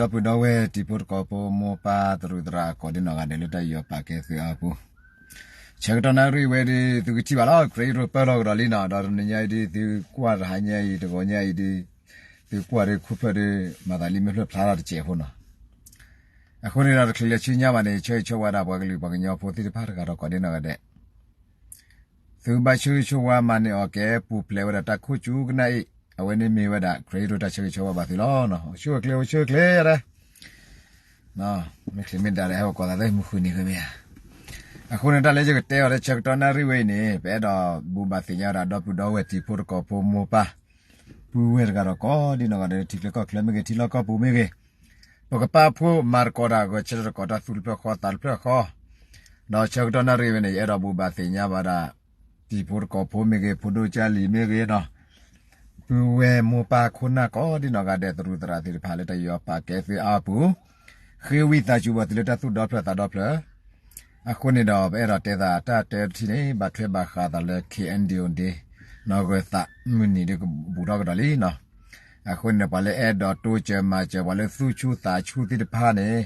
ဒီပုၢ်ဒီဝဲၢ်တံၤဖိသကိးဖိမိၢ်ပၢ်သရူးသရၣ်ကိးဒ်နီၢ်ဂၤဒဲးလၢတၢ်ယူးယီၣ်ပာ်ကဲသုအါပူၤ, ဆၢကတီၢ်နၣ်ရံၣ်ဝဲဒီး သုကထံၣ်ဘၣ်လီၤ ခရံာ်အံၤရိပၢၢ်လီၤကဒီးလံနီၤ, ဒီးတနံၤညါအံၤဒုး သုကွၢ်တဟါညါအံၤ တဂီၤညါအံၤဒုး သုကွၢ်ဒီးခူၣ်ဖျၢၣ်ဒီး မၤသးလံမ့ၢ်ဖျၢၣ်ဖျါထီၣ်တစဲးဖိနီၤ. အဃိန့ၣ်ဒီး တချုးလၢဆူညါဘၣ်န့ၣ် ဆၢဂ့ၤဆၢဝါဒၣ်ပှၤကလုာ်ပှၤကညီဖိသ့ၣ်တဖၣ်တဂၤဒီးကိးဒ်နီၢ်ဂၤဒဲး သုကဘၣ်ဆၢဂ့ၤဆၢဝါမၤန့ၢ်အီၣ်ကဲ ပူၤဖျဲးဝဲဒၣ်တၢ်ခိၣ်ကၠူကနၣ်အံၤ အဝဲန့ၣ်မ့ၢ်ဝဲဒၣ် ခရံာ်အံၤရိတၢ်ဆၢဂ့ၤဆၢဝါဘၣ်သုလီၤ. အိၣ်ဆူၣ်အိၣ်ချ့ အိၣ်ဆူၣ်အိၣ်ချ့ယါဒၣ် မ့ၢ်ချ့မ့ၢ်ဒါဒီး ဟဲဝဲကိးသးသ့ၣ်မုၢ်ဃုနံၤဃုမ့ၢ်ဧါ. အဃိန့ၣ် တၢ်လၢယကတဲအီၤလၢဆၢကတီၢ်နၣ်ရံၣ်ဝဲအံၤန့ၣ် ပအဲၣ်ဒိးဘူၣ်ဘၣ်သ့ၣ်ညါဝဲဒၣ်ဒီပုၢ်ဒီဝဲၢ်တံၤဖိသကိးဖိမိၢ်ပၢ် ပုၢ်ဝဲၢ်တဂၤဒီးကိးဒ်နီၢ်ဂၤဒဲး ထံချၢကီၢ်ချၢမ့ၢ်ဂ့ၤ ထံလီၢ်ကီၢ်ပူၤမ့ၢ်ဂ့ၤ ပကပာ်ဖှိၣ်မၤသကိးတၢ်ဂဲၤဆၢထၢၣ်သကိးတၢ်သူၣ်တဖျၢၣ်ဃီသးတဖျၢၣ်ဃီ ဒီးဆၢကတီၢ်နၣ်ရံၣ်ဝဲန့ၣ် ယအဲၣ်ဒိးဘူၣ်ဘၣ်သ့ၣ်ညါဘၣ်ဒၣ် တံၤဖိသကိးဖိမ့ၢ်ဂ့ၤ ဖိဒိၣ်ကၢ်လံၤမ့ၢ်ဂ့ၤနီၤ ပုၢ်ဝဲၢ်မိၢ်ပၢ်ခိၣ်နၢ်ကိးဒ်နီၢ်ဂၤဒဲး သရူးသရၣ်သ့ၣ်တဖၣ်လၢတၢ်ယူးယီၣ်ပာ်ကဲသုအါပူၤ ဃ့ဝံသးစူၤဘၣ်သုလၢတၢ်သူၣ်ဒီဖျၢၣ်သးဒီဖျၢၣ် အဃိန့ၣ်ဒီး ပအဲၣ်ဒိးတဲသးတၢ်တဲတထံၣ်န့ၣ် ဘၣ်ထွဲဘၣ်ဃးသးလၢ KNDO Day နီၢ်ဂၢၢ်သးမုၢ်နံၤဒီးကဘူၣ်ထီၣ်ကဒီးလံနီၤ. အဃိန့ၣ်ဒီး ပှၤလၢအဲၣ်ဒိးတိစၢၤမၤစၢၤ ပှၤလၢသူၣ်ဆူၣ်သးဆူၣ်သ့ၣ်တဖၣ်န့ၣ်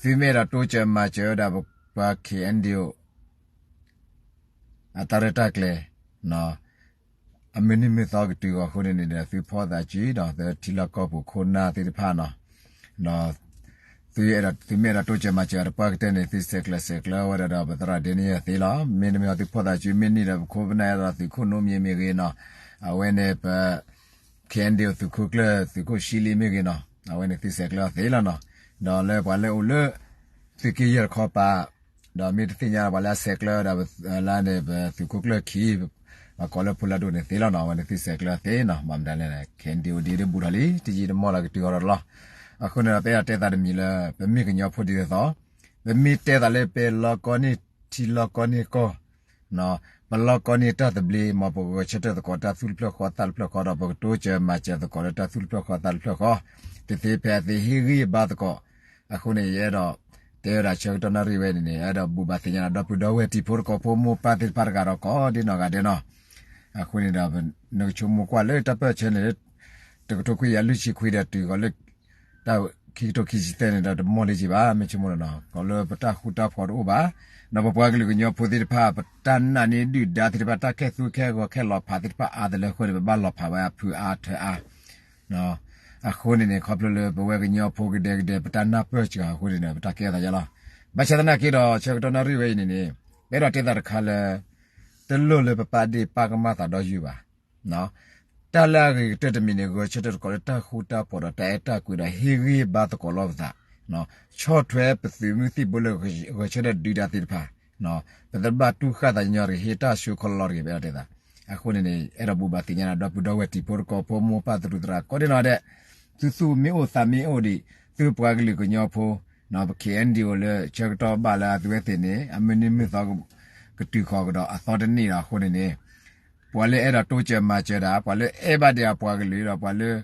သုမ့ၢ်အဲၣ်ဒိးတိစၢၤမၤစၢၤဝဲဒၣ်ပှၤ KNDO အတၢ်ရဲၣ်တၢ်ကျဲၤ အမုၢ်နံၤမုၢ်သီကတုၤအီၤအဃိန့ၣ်န့ၣ်ဒီး သုဖီၣ်သးစုဒီး သုထံလီၢ်ကီၢ်ပူၤခိၣ်နၢ်သ့ၣ်တဖၣ်နီၤ ဒီး သုမ့ၢ်အဲၣ်ဒိးတိစၢၤမၤစၢၤတပှၢ်ကတၢၢ်န့ၣ် သုဆဲးကျၢဆဲးကျၢဝဲဒၣ်ဒီး ပသရၣ်ဒ့န့ၣ်ယသ့လီၤ. မ့တမ့ၢ်သုဖီၣ်သးစု မ့ၢ်နံၣ်ဒီးပခိၣ်ပနၢ်အဲၣ်ဒိးသုးခိၣ်နိမ့ၢ်မ့ၢ်ဂ့ၤနီၤ အဝဲန့ၣ်ပ KNDO သုးခိၣ်ကျၢၢ် သုးခိၣ်ဆံလံမ့ၢ်ဂ့ၤနီၤ အဝဲန့ၣ်သုဆဲးကျၢအီၤသ့လီၤနီၤ. ဒီးလၢပှၤလၢအိၣ်လၢ သုးက့ယဲၢ်တခီပၤ ဒီးမ့ၢ်တသ့ၣ်ညါပှၤလၢအဆဲးကျၢဝဲဒၣ်လၢန့ၣ် ပသုးခိၣ်ကျၢၢ်ခံ ပှၤကိးလၢဖိလၢဒိၣ်န့ၣ်သ့လီၤနီၤ အဝဲန့ၣ်သုဆဲးကျၢအီၤသ့နီၤ ဘၣ်မတၤလဲၣ် KNDO Day ဒ်ဘူၣ်ထီၣ်လံ တယံာ်တမီၢ်လီၤကတုၤဃီဒီးလီၤ. အဃိန့ၣ်ဒီး ပအဲၣ်ဒိးတဲသးတမံၤလၢ ပမ့ၢ်ကညီဖိဒ်သိးသိး ပမ့ၢ်တဲသးလၢပလီၢ်ကီၢ်န့ၣ်ထံလီၢ်ကီၢ်န့ၣ်ကီၢ် ပလီၢ်ကီၢ်န့ၣ်တၢ်သဘျ့ မ်ပကဂဲၤဆၢထၢၣ်သကိးတၢ်သူၣ်တဖျၢၣ်ဃီသးတဖျၢၣ်ဃီဒီး ပကတိစၢၤမၤစၢၤသကိးလၢတၢ်သူၣ်တဖျၢၣ်ဃီသးတဖျၢၣ်ဃီ တသ့ဖဲအသ့ဟ့ၣ်ဂံၢ်ဘါသကိး. အဃိန့ၣ် ယအဲၣ်ဒိး တဲဝဲဒၣ်ဆၢကတီၢ်နၣ်ရံၣ်ဝဲန့ၣ်န့ၣ် အဲၣ်ဒိးဘူၣ်ဘၣ်သ့ၣ်ညါဒီး ဒီပုၢ်ဒီဝဲၢ်တံၤဖိသကိးဖိမိၢ်ပၢ်သ့ၣ်တဖၣ်တဂၤဒီးကိးဒ်နီၢ်ဂၤဒဲးနီၤ. အဃိန့ၣ်ဒီး နကဆိကမိၣ်ကွၢ်လၢတၢ်ပၢၢ်ဆၢန့ၣ်လၢ တကထိခွံကယၤလွံၢ်ဆံခွံဒီးတုၤဃီၤလၢ တၢ်ခံကထိခံဆံသၢန့ၣ်ဒီး တမီၢ်လံက့ၤဘၣ် မ့ၢ်ဆိကမိၣ်လီၤနီၤ ကိးလၢပတၢ်ဃူတၢ်ဖိးတအိၣ်ဘၣ်. ဒီးပပှၤကလုာ်ကညီဖိသ့ၣ်တဖၣ် ပတၢ်နာ်န့ၢ်ဒုၣ်ဒါသ့ၣ်တဖၣ် တၢ်ခဲသူခဲဂီၤခဲလီၤဖးသ့ၣ်တဖၣ်အါတလၢအဃိန့ၣ် ပဘၣ်လီၤဖးဝဲအဖုအါထၢအါ အဃိန့ၣ်န့ၣ် ခီဖျိလၢပဝဲကညီဖိကဒဲကဒဲ ပတၢ်နၢ်ပၢၢ်စှၤအဃိန့ၣ်ဒီး ပတၢ်ကဲထီၣ်သးယါလီၤ. ဘၣ်ဆၣ်သနာ်က့ဒီး ဆၢကတီၢ်နၣ်ရံၣ်ဝဲအံၤန့ၣ်န့ၣ် ပအဲၣ်ဒိးတဲသးတခါလၢ တလိၣ်လၢပပာ်ဒ့ၣ်ပာ်ကမၣ်သးဒီးယုၢ်ဘၣ် တၢ်လၢအဂ့ၤကတၢၢ်တမံၤန့ၣ် ဂဲၤဆၢထၢၣ်သကိးလၢတၢ်ဃူတၢ်ဖိးဒီးတၢ်အဲၣ်တၢ်ကွံဒီး ဟ့ၣ်ဂံၢ်ဘါသကိးလီၤပသး ဆီၣ်ထွဲပသုးမုၢ်သံၣ်ဘိလၢဂဲၤဆၢထၢၣ်ဒုးတၢ်သ့ၣ်တဖၣ် ပတဘၣ်တူၢ်ဃာ်သးညီတဂ့ၤ ဟ့ၣ်တၢ်ဆိခီလီၤတဂ့ၤ ပအဲၣ်ဒိးတဲသး. အဃိန့ၣ်န့ၣ် အဲၣ်ဒိးဘူၣ်ဘၣ်သ့ၣ်ညါဒီး ဒီပုၢ်ဒီဝဲၢ်တံၤဖိသကိးဖိမိၢ်ပၢ်သရူးသရၣ်ကိးဒ်နီၢ်ဒဲး သုသူၣ်မ့ၢ်အိၣ်သးမ့ၢ်အိၣ်ဒံး သုပှၤကလုာ်ကညီဖိ ပ KNDO လၢဆၢကတီၢ်ဘၣ်လၢအသုဝဲသ့ၣ်န့ၣ် အမုၢ်နံၤမုၢ်သီ ကတုၤဃီၤကဒီးအသီတနံၣ်ဒီးအဃိန့ၣ်န့ၣ် ပှၤလၢအဲၣ်ဒိးတိစၢၤမၤစၢၤတၢ် ပှၤလၢအဲၣ်ဘၣ်ဒံးအပှၤကလုာ်ဒီးပှၤလၢ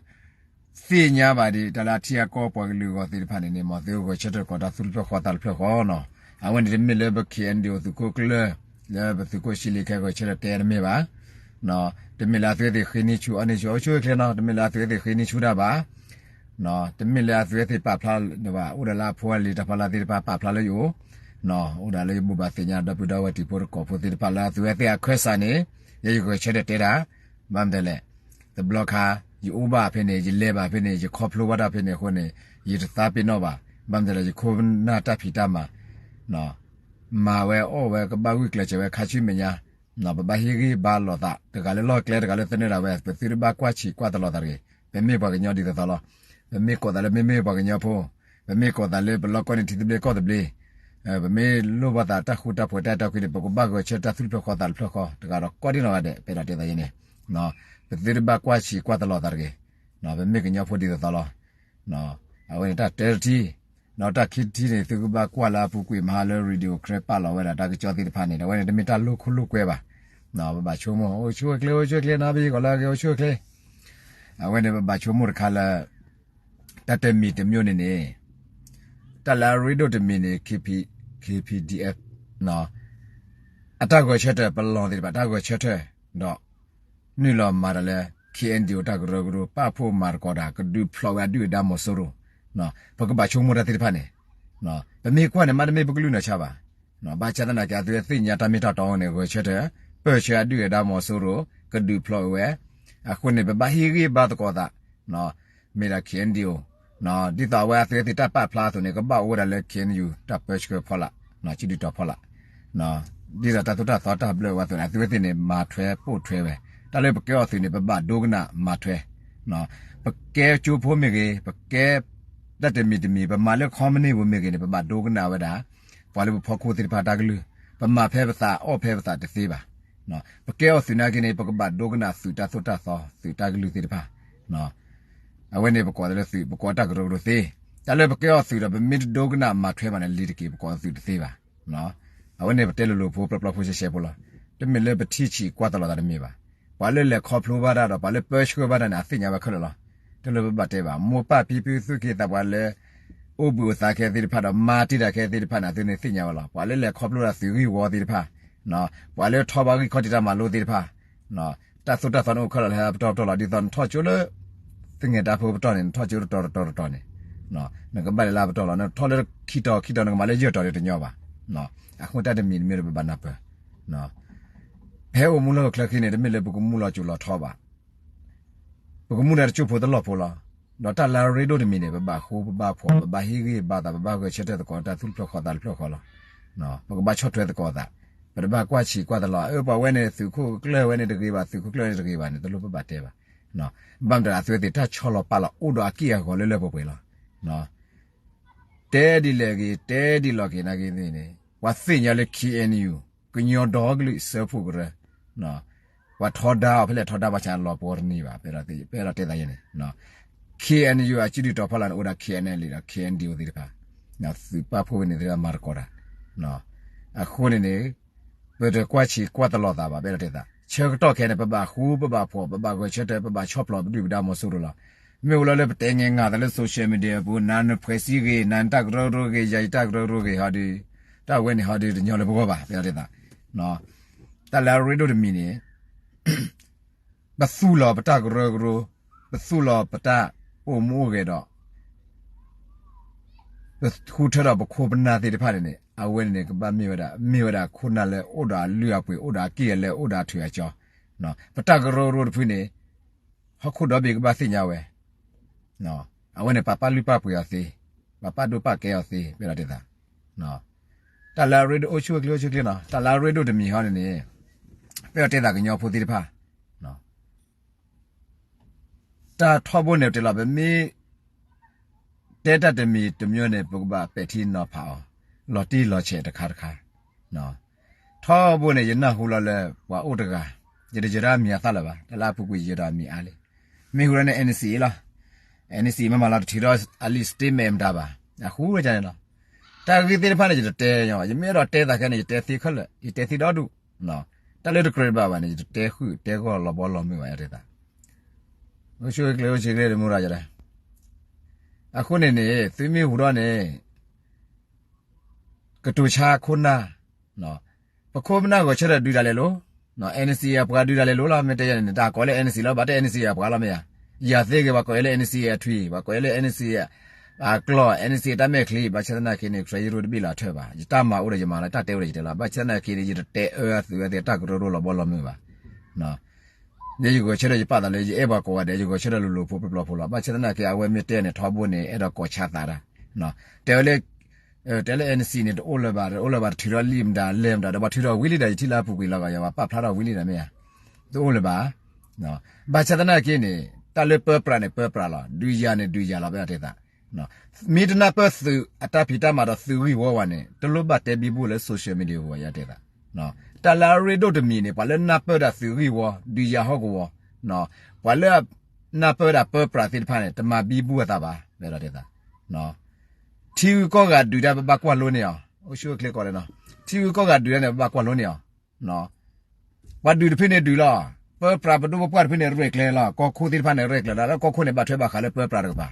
သ့ၣ်ညါဘၣ်ဒံးတၢ်လၢအထံအကီၢ်ပှၤကလုာ်အဂီၢ်သ့ၣ်တဖၣ်န့ၣ်န့ၣ် မ်သုဂဲၤဆၢထၢၣ်သကိးတၢ်သူၣ်တဖျၢၣ်ဃီသးတဖျၢၣ်ဃီနီၤ. အဝဲန့ၣ်တမ့ၢ်လၢပ KNDO သုးခိၣ်ကျၢၢ် လၢပသုးခိၣ်ဆံလံခဲဂဲၤဆၢထၢၣ်တဲတမ့ၢ်ဘၣ် တမ့ၢ်လၢအသုဝဲသ့ၣ်ဃ့န့ၢ်ဆူၣ်အီၣ်န့ၢ်ဆူၣ် အိၣ်ဆူၣ်အိၣ်ချ့နီၤ တမ့ၢ်လၢအသုဝဲသ့ၣ်ဃ့န့ၢ်ဆူၣ်တၢ်ဘၣ် တမ့ၢ်လၢအသုဝဲသ့ၣ်ပာ်ဖျါဘၣ် အိၣ်ဒီးလၢအဖိအလံၤတၢ်ဖီလာ်သ့ၣ်တဖၣ်ပာ်ဖျါလၢယအိၣ် အိၣ်ဒၣ်လၢယဘူၣ်ဘၣ်သ့ၣ်ညါဒီပုၢ်ဒီဝဲၢ်တံၤဖိသကိးဖိသ့ၣ်တဖၣ်လၢအသုဝဲသ့ၣ်အခၢၣ်စးန့ၣ် ယဲယဂဲၤဆၢထၢၣ်တဲတၢ် ဘၣ်မနုၤလဲၣ် တဘျီခါ ယအိၣ်ဘၣ်ဖဲန့ၣ် ယလဲၤဘၣ်ဖဲန့ၣ် ယခီဖျိဘၣ်တၢ်ဖဲန့ၣ်အဃိန့ၣ် ယတသးပ့ၤနီၣ်ဘၣ် ဘၣ်မနုၤလဲၣ် ယခိၣ်နၢ်တၢ်ဖံးတၢ်မၤ မၤဝဲအီၣ်ဝဲကဘၣ်ဂုာ်ကျဲးစၢးဝဲခါဆူမဲာ်ညါ ပဘၣ်ဟ့ၣ်ဂံၢ်ဘါလိာ်သး တဂၤလၢလီၢ်ကျဲ တဂၤလၢသနၢၣ်ဒၣ်ဝဲ ပသုတဘၣ်ကွၢ်ဆံးကွၢ်တလီၤသးတဂ့ၤ. ပမ့ၢ်ပှၤကညီဒ်သိးသိးလီၤ. ပမ့ၢ်ကိးသးလၢမ့မ့ၢ်ပှၤကညီဖိ, ပမ့ၢ်ကိးသးလၢပလီၢ်ကီၢ်န့ၣ်ထံသဘျ့ကီၢ်သဘျ့, ပမ့ၢ်လိၣ်ဘၣ်သးတၢ်ဃူတၢ်ဖိးတၢ်အဲၣ်တၢ်ကွံန့ၣ် ပကဘၣ်ဂဲၤဆၢထၢၣ်တၢ်သူၣ်တဖျၢၣ်ဃီသးတဖျၢၣ်ဃီ တဂၤဒီးကိးဒံနီၢ်ဂၤဒဲး ပအဲၣ်ဒိးတဲသးယဲန့ၣ်, ပသုတဘၣ်ကွၢ်ဆံးကွၢ်တလီၤသးတဂ့ၤ. ပမ့ၢ်ကညီဖိဒ်သိးသိးလီၤ. အဝဲန့ၣ်တၢ်တၢတထံၣ်, ဒီးတၢ်ခံထံၣ်န့ၣ် သုကဘၣ်ကွၢ်လၢအပူၤကွံာ်မဟါလၢ Radio Karen ပာ်လီၤဝဲဒၣ်တၢ်ကစီၣ်သ့ၣ်တဖၣ်န့ၣ် အဝဲန့ၣ်တမ့ၢ်တၢ်လိၣ်ခိၣ်လိၣ်ကွဲဘၣ်. ပဘၣ်ဆိကမိၣ် အိၣ်ဆူၣ်အိၣ်ချ့ အိၣ်ဆူၣ်အိၣ်ချ့ နီၢ်ပယီၤကီးလၢအဂ့ၤ အိၣ်ဆူၣ်အိၣ်ချ့. အဝဲန့ၣ်ပဘၣ်ဆိကမိၣ်တခါလၢ တၢ်တမံၤတမံၤန့ၣ်န့ၣ် တၢ်လၢအရ့ဒိၣ်တမံၤန့ၣ် K P, K P D F အတၢ်ဂဲၤဆၢထၢၣ် ပလီၢ်သ့ၣ်တဖၣ် တၢ်ဂဲၤဆၢထၢၣ်ဒီး နုာ်လီၤမၤတၢ်လၢ K N D O တၢ်ကရၢကရိ ပာ်ဖှိၣ်မၤသကိးတၢ် ကဒုးဖျိးဝဲအဒုၣ်အဒါမီၤစိရိၤ ပကဘၣ်ဆိကမိၣ်တၢ်သ့ၣ်တဖၣ်န့ၣ်, ပမ့ၢ်ကွၢ်န့ၣ် မ့တမ့ၢ်ပကလုၢ်နီၢ်ဆါဘၣ်. ဘၣ်ဆၣ်သနာ်က့ အသုဝဲသ့ၣ်ညါတၢ်မ့ၢ်တၢ်တီန့ၣ် ဂဲၤဆၢထၢၣ် ပၢၢ်ဆၢအဒုၣ်အဒါမီၤစိရိၤ ကဒုးဖျိးအဝဲ, အဃိန့ၣ် ပဘၣ်ဟ့ၣ်ဂံၢ်ဘါသကိးသး မ့ၢ်ဒၣ် K N D O ဒ်သိးအဝဲအသုဝဲသ့ၣ်တၢ်ပာ်ဖျါအသိးန့ၣ် ကဘၣ်အိၣ်ဝဲဒၣ်လၢ K N U တၢ်ပၢဆှၢဖီလာ်, စုဒုၣ်တီၤဖီလာ်, ဒ်သိးတၢ်သိၣ်တၢ်သီတၢ်ဘျၢဝဲအသိးန့ၣ် အသုဝဲသ့ၣ်န့ၣ် မၤထွဲပိာ်ထွဲဝဲ, တၢ်လၢပကဲအီၤသုးန့ၣ် ပဘၣ်ဒိကနၣ်မၤထွဲ, ပကဲကၠိဖိမ့ၢ်ဂ့ၤ, ပကဲ တၢ်တမံၤတမံၤ ပမၤလၢ company ပူၤမ့ၢ်ဂ့ၤန့ၣ် ပဘၣ်ဒိကနၣ်ဝဲဒၣ် ပှၤလၢပဖီခိၣ်သ့ၣ်တဖၣ်တၢ်ကလုၢ်, ပမၤဖဲပသးအီၣ်ဖဲပသးတသ့ဘၣ်. ပကဲအီၤသုးနာ်က့န့ၣ် ပကဘၣ်ဒိကနၣ်သုးတၢ်သိၣ်တၢ်သီ သုးတၢ်ကလုၢ်သ့ၣ်တဖၣ်, အဝဲန့ၣ်ပကိးလၢသုး ပကိးတၢ်ကရၢကရိသ့, တၢ်လၢပကဲအီၤသုးဒီး ပမ့ၢ်တဒိကနၣ်မၤထွဲဘၣ်န့ၣ် လံၤတက့ၢ် ပကိးသုးတသ့ဘၣ်. အဝဲန့ၣ်ပတဲလိၤလိၤဖိ ပျီပျီဖိရှဲရှဲဖိလီၤ. တမ့ၢ်လၢပထံၣ်ဆံးကွၢ်တလီၤသးတမ့ၢ်ဘၣ်. ပှၤလၢလဲၤခီဖျိဘၣ်တၢ်ဒီး ပှၤလၢပၢဆှၢဘၣ်တၢ်န့ၣ် အသ့ၣ်ညါဝဲခဲလၢာ်လီၤ. တလိၣ်ပဘၣ်တဲဘၣ် မိၢ်ပၢ်ဖံဖုသူၣ်က့သးပှၢ်လၢ အိၣ်ဘှံးအိၣ်သါခဲသ့ၣ်တဖၣ်ဒီး မၤတ့ၢ်တၢ်ခဲသ့ၣ်တဖၣ်န့ၣ် အသုန့ၣ်သ့ၣ်ညါဝဲလီၤ. ပှၤလၢလဲၤခီဖျိတၢ်သုးဂ့ၢ်ဝီသ့ၣ်တဖၣ်, ပှၤလၢထီၣ်ဘၣ်ဂံၢ်ခီၣ်ထံးတၢ်မၤလိသ့ၣ်တဖၣ်, တၢ်သိၣ်တၢ်သီန့ၣ်အိၣ်ခဲလၢာ်လၢဟဲပတီၢ်ပတီၢ်လီၤ. ဒ်သိးနထီၣ်ကၠိလၢ သငဲၤတၢ်ဖိပတီၢ်န့ၣ် နထီၣ်ကၠိတတီၤတတီၤတတီၤန့ၣ် နကဘၣ်လဲၤလၢပတီၢ်လီၤ. နထီၣ်လၢခံတီၤခံတီၤ နကမၤလၢယဲၢ်တီၤန့ၣ်တညီဘၣ်. အဃိတၢ်တမံၤတမံၤဒီး ပဘၣ်နၢ်ပၢၢ် ဖဲအိၣ်မူလၢဟီၣ်ခိၣ်ချၢခံန့ၣ် တမ့ၢ်လၢပကမူလီၤစိၤလီၤထီဘၣ်. ပကမူဒါတကၠိၢ်ဖိတလီၢ်ဖိလီၤ. ဒီးတၢ်လၢအရ့ဒိၣ်တမံၤန့ၣ် ပဘၣ်ဃူပဘၣ်ဖိး ပဘၣ်ဟ့ၣ်ဂံၢ်ဘါသး ပဘၣ်ဂဲၤဆၢထၢၣ်သကိးတၢ်သူၣ်တဖျၢၣ်ဃီသးတဖျၢၣ်ဃီလီၤ. ပကဘၣ်ဆီၣ်ထွဲသကိးသး, ပတဘၣ်ကွၢ်ဆံးကွၢ်တလီၤ အၢ ပှၤဝဲန့ၣ်သုးခိၣ်ကျၢၢ်ဝဲန့ၣ်တဂ့ၤဘၣ် သုးခိၣ်ကျၢၢ်န့ၣ်တဂ့ၤဘၣ်န့ၣ် တလိၣ်ပဘၣ်တဲဘၣ်. ဘၣ်မတၤအသုဝဲသ့ၣ်တၢ်ဆီလီၤပာ်လီၤအိၣ်ဒီးအက့ၢ်အဂီၤလၢလၢပှဲၤပှဲၤလီၤ. တဲဒ်လဲၣ်ဂ့ၤ တဲဒ်လဲၣ်ဂ့ၤနာ်က့န့ၣ် ပှၤသ့ၣ်ညါလၢ K N U ကညီဒီကလုာ်စၢဖှိၣ်ကရၢ, ပှၤထီဒါအီၤဖဲလဲၣ်ထီဒါဘၣ်ဆၣ်လီၤပှီၤတန့ၢ်ဘၣ် ပအဲၣ်ဒိးတဲသးယဲန့ၣ်, K N U အစုဒုၣ်တီၤဖီလာ်န့ၣ် အိၣ်ဒၣ် K N L A ဒီး K N D O သ့ၣ်တဖၣ်, သုးပာ်ဖှိၣ်ဝဲန့ၣ်သ့ၣ်တဖၣ်မၤသကိးတၢ်, အဃိန့ၣ်န့ၣ် ပတကွၢ်ဆံးကွၢ်တလီၤသးဘၣ် ပအဲၣ်ဒိးတဲသး ဆၢကတီၢ်ခဲအံၤန့ၣ် ပဘၣ်ဃူ ပဘၣ်ဖိး ပဘၣ်ဂဲၤဆၢထၢၣ် ပဘၣ်ဆီၣ်ဖျိးပဒုၣ်ပဒါမီၤစိရိၤလီၤ. မ့ၢ်ဝဲလီၤလၢပတဲငဲငၤသးလၢ social media အပူၤ နၤနဖှဲးစံဂ့ၤ နၤနတၢ်ကရၢကရိဂ့ၤ ယၤယတၢ်ကရၢကရိဂ့ၤဟီဒီး တၢ်ဝဲန့ၣ်ဟီဒီး တညီလၢပဂီၢ်ဘၣ် ပအဲၣ်ဒိးတဲသး, တၢ်လၢအရ့ဒိၣ်တမံၤန့ၣ် ပသူၣ်လီၤပတၢ်ကရၢကရိ, ပသူၣ်လီၤပတၢ်အိၣ်မူအိၣ်ဂဲၤဒီး ပဃုထၢထီၣ်ပခိၣ်ပနၢ်သ့ၣ်တဖၣ်န့ၣ်န့ၣ် အဝဲန့ၣ်န့ၣ် ကဘၣ်မ့ၢ်ဝဲဒၣ် မ့ၢ်ဝဲဒၣ်ခိၣ်နၢ်လၢအိၣ်ဒီးအလုၢ်အပှ့ၤ အိၣ်ဒီးအက့ၢ်အလၢ အိၣ်ဒီးအထူးအကီ, ပတၢ်ကရၢကရိတဖုန့ၣ် ဟီၣ်ခိၣ်ဒီဘ့ၣ်ကဘၣ်သ့ၣ်ညါဝဲ, အဝဲန့ၣ် ပပာ်လုၢ်ပာ်ပှ့ၤအီၤသ့, ပပာ်ဒိၣ်ပာ်ကဲအီၤသ့ ပအဲၣ်ဒိးတဲသး, တၢ်လၢအရ့ဒိၣ်အိၣ်ဆူၣ်အိၣ်ချ့အိၣ်ဆူၣ်အိၣ်ချ့နီၤ တၢ်လၢအရ့ဒိၣ်တမံၤဟီန့ၣ်န့ၣ် ပအဲၣ်ဒိးတဲသးကညီဖိသ့ၣ်တဖၣ် တၢ်ထီဘိန့ၣ်တဲလီၤ ပမ့ၢ်တဲတၢ်တမံၤတမံၤန့ၣ် ပကဘၣ်ပဲာ်ထံနီၤဖးအီၤ လီၤတံၢ်လီၤဆဲးတခါတခါ, ထီဘိန့ၣ် ယနၢ်ဟူလီၤလၢပှၤအိၣ်တဂၤ, ယတယၢၤတၢ်အမံၤအသၣ်လၢၤဘၣ် တၢ်လၢအပူၤကွံာ်ယယၢၤဒီးအမံၤအါလံ, မ့ၢ်ဟူးလၢန့ၣ် N C A လီၤ, N C A မ့ၢ်မၤလီၤတထုးထီၣ်အလံာ် statement မတၤဘၣ်, အဃိန့ၣ်လီၤ, တၢ်ဂ့ၢ်သ့ၣ်တဖၣ်န့ၣ် ယတတဲညီဘၣ် ယမ့ၢ်အဲၣ်ဒိးတဲသးခဲန့ၣ် ယတဲသ့ခဲလၢာ် ယတဲသ့ဒီဒူၣ်, တၢ်လၢတကြၢးဘၣ်ဘၣ်န့ၣ် ယတတဲဃုာ်တဲဂီၢ်လီၤဘီလီၤမုၢ်ဘၣ် ယတဲသး အိၣ်ဆူၣ်အိၣ်ချ့အိၣ်ဆူၣ်ချ့တမူရၤယၤ, အဃိန့ၣ်န့ၣ် သုမ့ၢ်ဟူးထီၣ်န့ၣ် ကတိၤဆါခိၣ်နၢ်, ပခိၣ်ပနၢ်ဂီၤဆၢထၢၣ်ဒုးတၢ်လဲၤလိၤ, N C A အပှၤဒုးတၢ်လဲၤလိၤလီၤ မ့ၢ်တဲယဲန့ၣ် တၢ်ကိးလၢ N C A လီၤ ဘၣ်တဲ N C A အပှၤလီၤမ့ၢ်ဧါ, ယၤသ့ဂ့ၤ ပှၤကိးယဲလၢ N C A အထွံၣ် ပှၤကိးယဲလၢ N C A အကျီၢ် N C A တၢ်မဲာ်ချံ ဘၣ်ဆၣ်သနာ်က့န့ၣ် ကစၢ်ယရူၤတဘ့ၣ်လီၤထၢၣ်ဘၣ် ယတၢ်မၤအိၣ်ဒီးယမၤလီၤ တၢ်တဲအိၣ်ဒီးယတဲလီၤ ဘၣ်ဆၣ်သနာ်က့န့ၣ် ယတတဲအၢသုဝဲသ့ၣ်တၢ်ကရၢကရိလီၤဘီလီၤမုၢ်ဘၣ် ယဲယဂီၤဆၢထၢၣ်ယပာ်သးလၢ ယအဲၣ်ပှၤကိးဂၤဒဲး ယဂီၤဆၢထၢၣ်လိၤလိၤဖိပျီပျီဖိလီၤ. ဘၣ်ဆၣ်သနာ်က့ အဝဲမ့ၢ်တဲန့ၣ် ထီဘိန့ၣ် အဲၣ်ဒိးကိးဆါသးတၢ်, တဲဝဲလၢ တဲလၢ N C A န့ၣ် တအိၣ်လၢၤဘၣ် တအိၣ်လၢၤဘၣ် တထုးထီၣ်လံာ်မတၤလဲၢ်မတၤဒီး ပှၤထုးထီၣ်ဝံၤလံဒီး ယထံၣ်လၢအပူၤကွံာ်လီၤဂာ် ယဝဲပာ်ဖျါထီၣ်ဝံၤလံဒီးမ့ၢ်ဧါ, တအိၣ်လၢၤဘၣ်. ဘၣ်ဆၣ်သနာ်က့န့ၣ် တၢ်လၢပၢပြးန့ၣ် ပၢပြးလီၤ ဒုးယၤန့ၣ် ဒုးယၤလီၤ ပအဲၣ်ဒိးတဲသး မ့ၢ်တနၢ်ပၢၢ်သုးအတၢ်ဖံးတၢ်မၤဒီးသုးဂ့ၢ်ဝီဝဲန့ၣ် တလိၣ်ဘၣ်တဲဘံဘူလၢ social media ပူၤဘၣ် ယတဲသး. တၢ်လၢအရ့ဒိၣ်တမံၤန့ၣ် ပှၤလၢနၢ်ပၢၢ်ဒၣ်သုးဂ့ၢ်ဝီ ဒုးယၤဟီၣ်ကဝီၤ, ပှၤလၢ နၢ်ပၢၢ်ဒၣ်ပၢပြးသ့ၣ်တဖၣ်န့ၣ် တမၤဘံဘူအသးဘၣ် ပအဲၣ်ဒိးတဲသး. ထံဂုၤကီၢ်ဂၤဒုးတၢ် ပဘၣ်ကွၢ်လိန့ၢ်အီၤ, အိၣ်ဆူၣ်အိၣ်ချ့ကီးလၢ ထံဂုၤကီၢ်ဂၤဒုးတၢ်န့ၣ် ပဘၣ်ကွၢ်လိန့ၢ်အီၤ ပှၤဒုးတဖုန့ၣ်ဒုးလီၤ. ပၢပြးပဒိၣ်ပပှၢ်တဖုန့ၣ် ရဲၣ်ကျဲၤလီၤ. ကီၢ်ခိၣ်သ့ၣ်တဖၣ်န့ၣ် ရဲၣ်ကျဲၤလီၤ လၢကီၢ်ခိၣ်န့ၣ် ဘၣ်ထွဲဘၣ်ဃးလၢပၢပြးတကပၤ.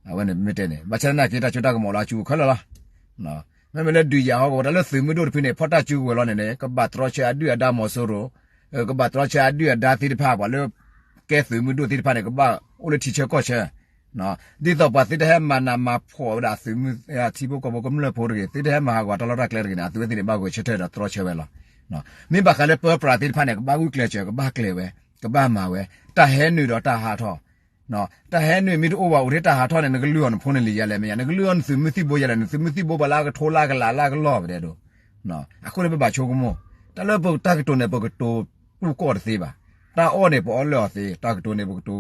အဝဲန့ၣ်မ့ၢ်တဲန့ၣ် ဘၣ်ဆၣ်သနာ်က့ တၢ်စိတၢ်ကမီၤလၢအစုပူၤခဲလၢာ်လီၤ. မ့မ့ၢ်လၢဒုးယၤဟီၣ်ကဝီၤ တၢ်လၢသုးမုၢ်ဒိၣ်တဖုန့ၣ် ဖီၣ်တၢ်စုကဝဲၤလီၤန့ၣ်န့ၣ် ကဘၣ်တြီဆၢအဒုၣ်အဒါမီၤစိရိၤ, ကဘၣ်တြီဆၢအဒုၣ်အဒါသ့ၣ်တဖၣ် ပှၤလၢကဲသုးမုၢ်ဒိၣ်သ့ၣ်တဖၣ်န့ၣ် ကဘၣ်အိၣ်လၢထံဆၢကီၢ်ဆၢ ဒ်သိးပှၤသုတဟဲမၤနးမၤဖှီၣ်ဝဲဒၣ်သုးမုၢ်ထံဖိကီၢ်ဖိကမျၢၢ်ဖိတဂ့ၤ, သုတဟဲမၤဟးဂီၤတၢ်လီၢ်တၢ်ကျဲတဂ့ၤန့ၣ် အသုဝဲသ့ၣ်န့ၣ်ဘၣ်ဂဲၤဆၢထၢၣ်ဒီးတြီဆၢဝဲလီၤ. မ့ၢ်ဘၣ်ဃးလၢပၢပြးသ့ၣ်တဖၣ်န့ၣ် ကဘၣ်ဂုာ်ကျဲးစၢး ကဘၣ်ကျဲၤဝဲ ကဘၣ်မၤဝဲ, တၢ်ဟဲနုာ်ဒီးတၢ်ဟးထီၣ် တၢ်ဟဲနုာ်မ့ၢ်တအိၣ်ဘၣ် အိၣ်ထဲတၢ်ဟးထီၣ်န့ၣ် နကလုၢ်အီၤနဖိနလံၤယါလဲၣ်မ့ၢ်ယါ, နကလုၢ်အီၤနသုးမုၢ်သံၣ်ဘိယါလဲၣ်, နသုးမုၢ်သံၣ်ဘိပှၤလၢအကထိလၢအကလးလၢအကလီၢ်ပဒဲဒိ, အဃိန့ၣ် ပဘၣ်ဆိကမိၣ်, တၢ်လၢပတၢ်ကတိၤန့ၣ် ပကတိၤတူၢ်ကီၢ်တသ့ဘၣ်, တၢ်အီၣ်န့ၣ် ပအီၣ်လၢအီၤသ့, တၢ်ကတိၤန့ၣ် ပကတိၤ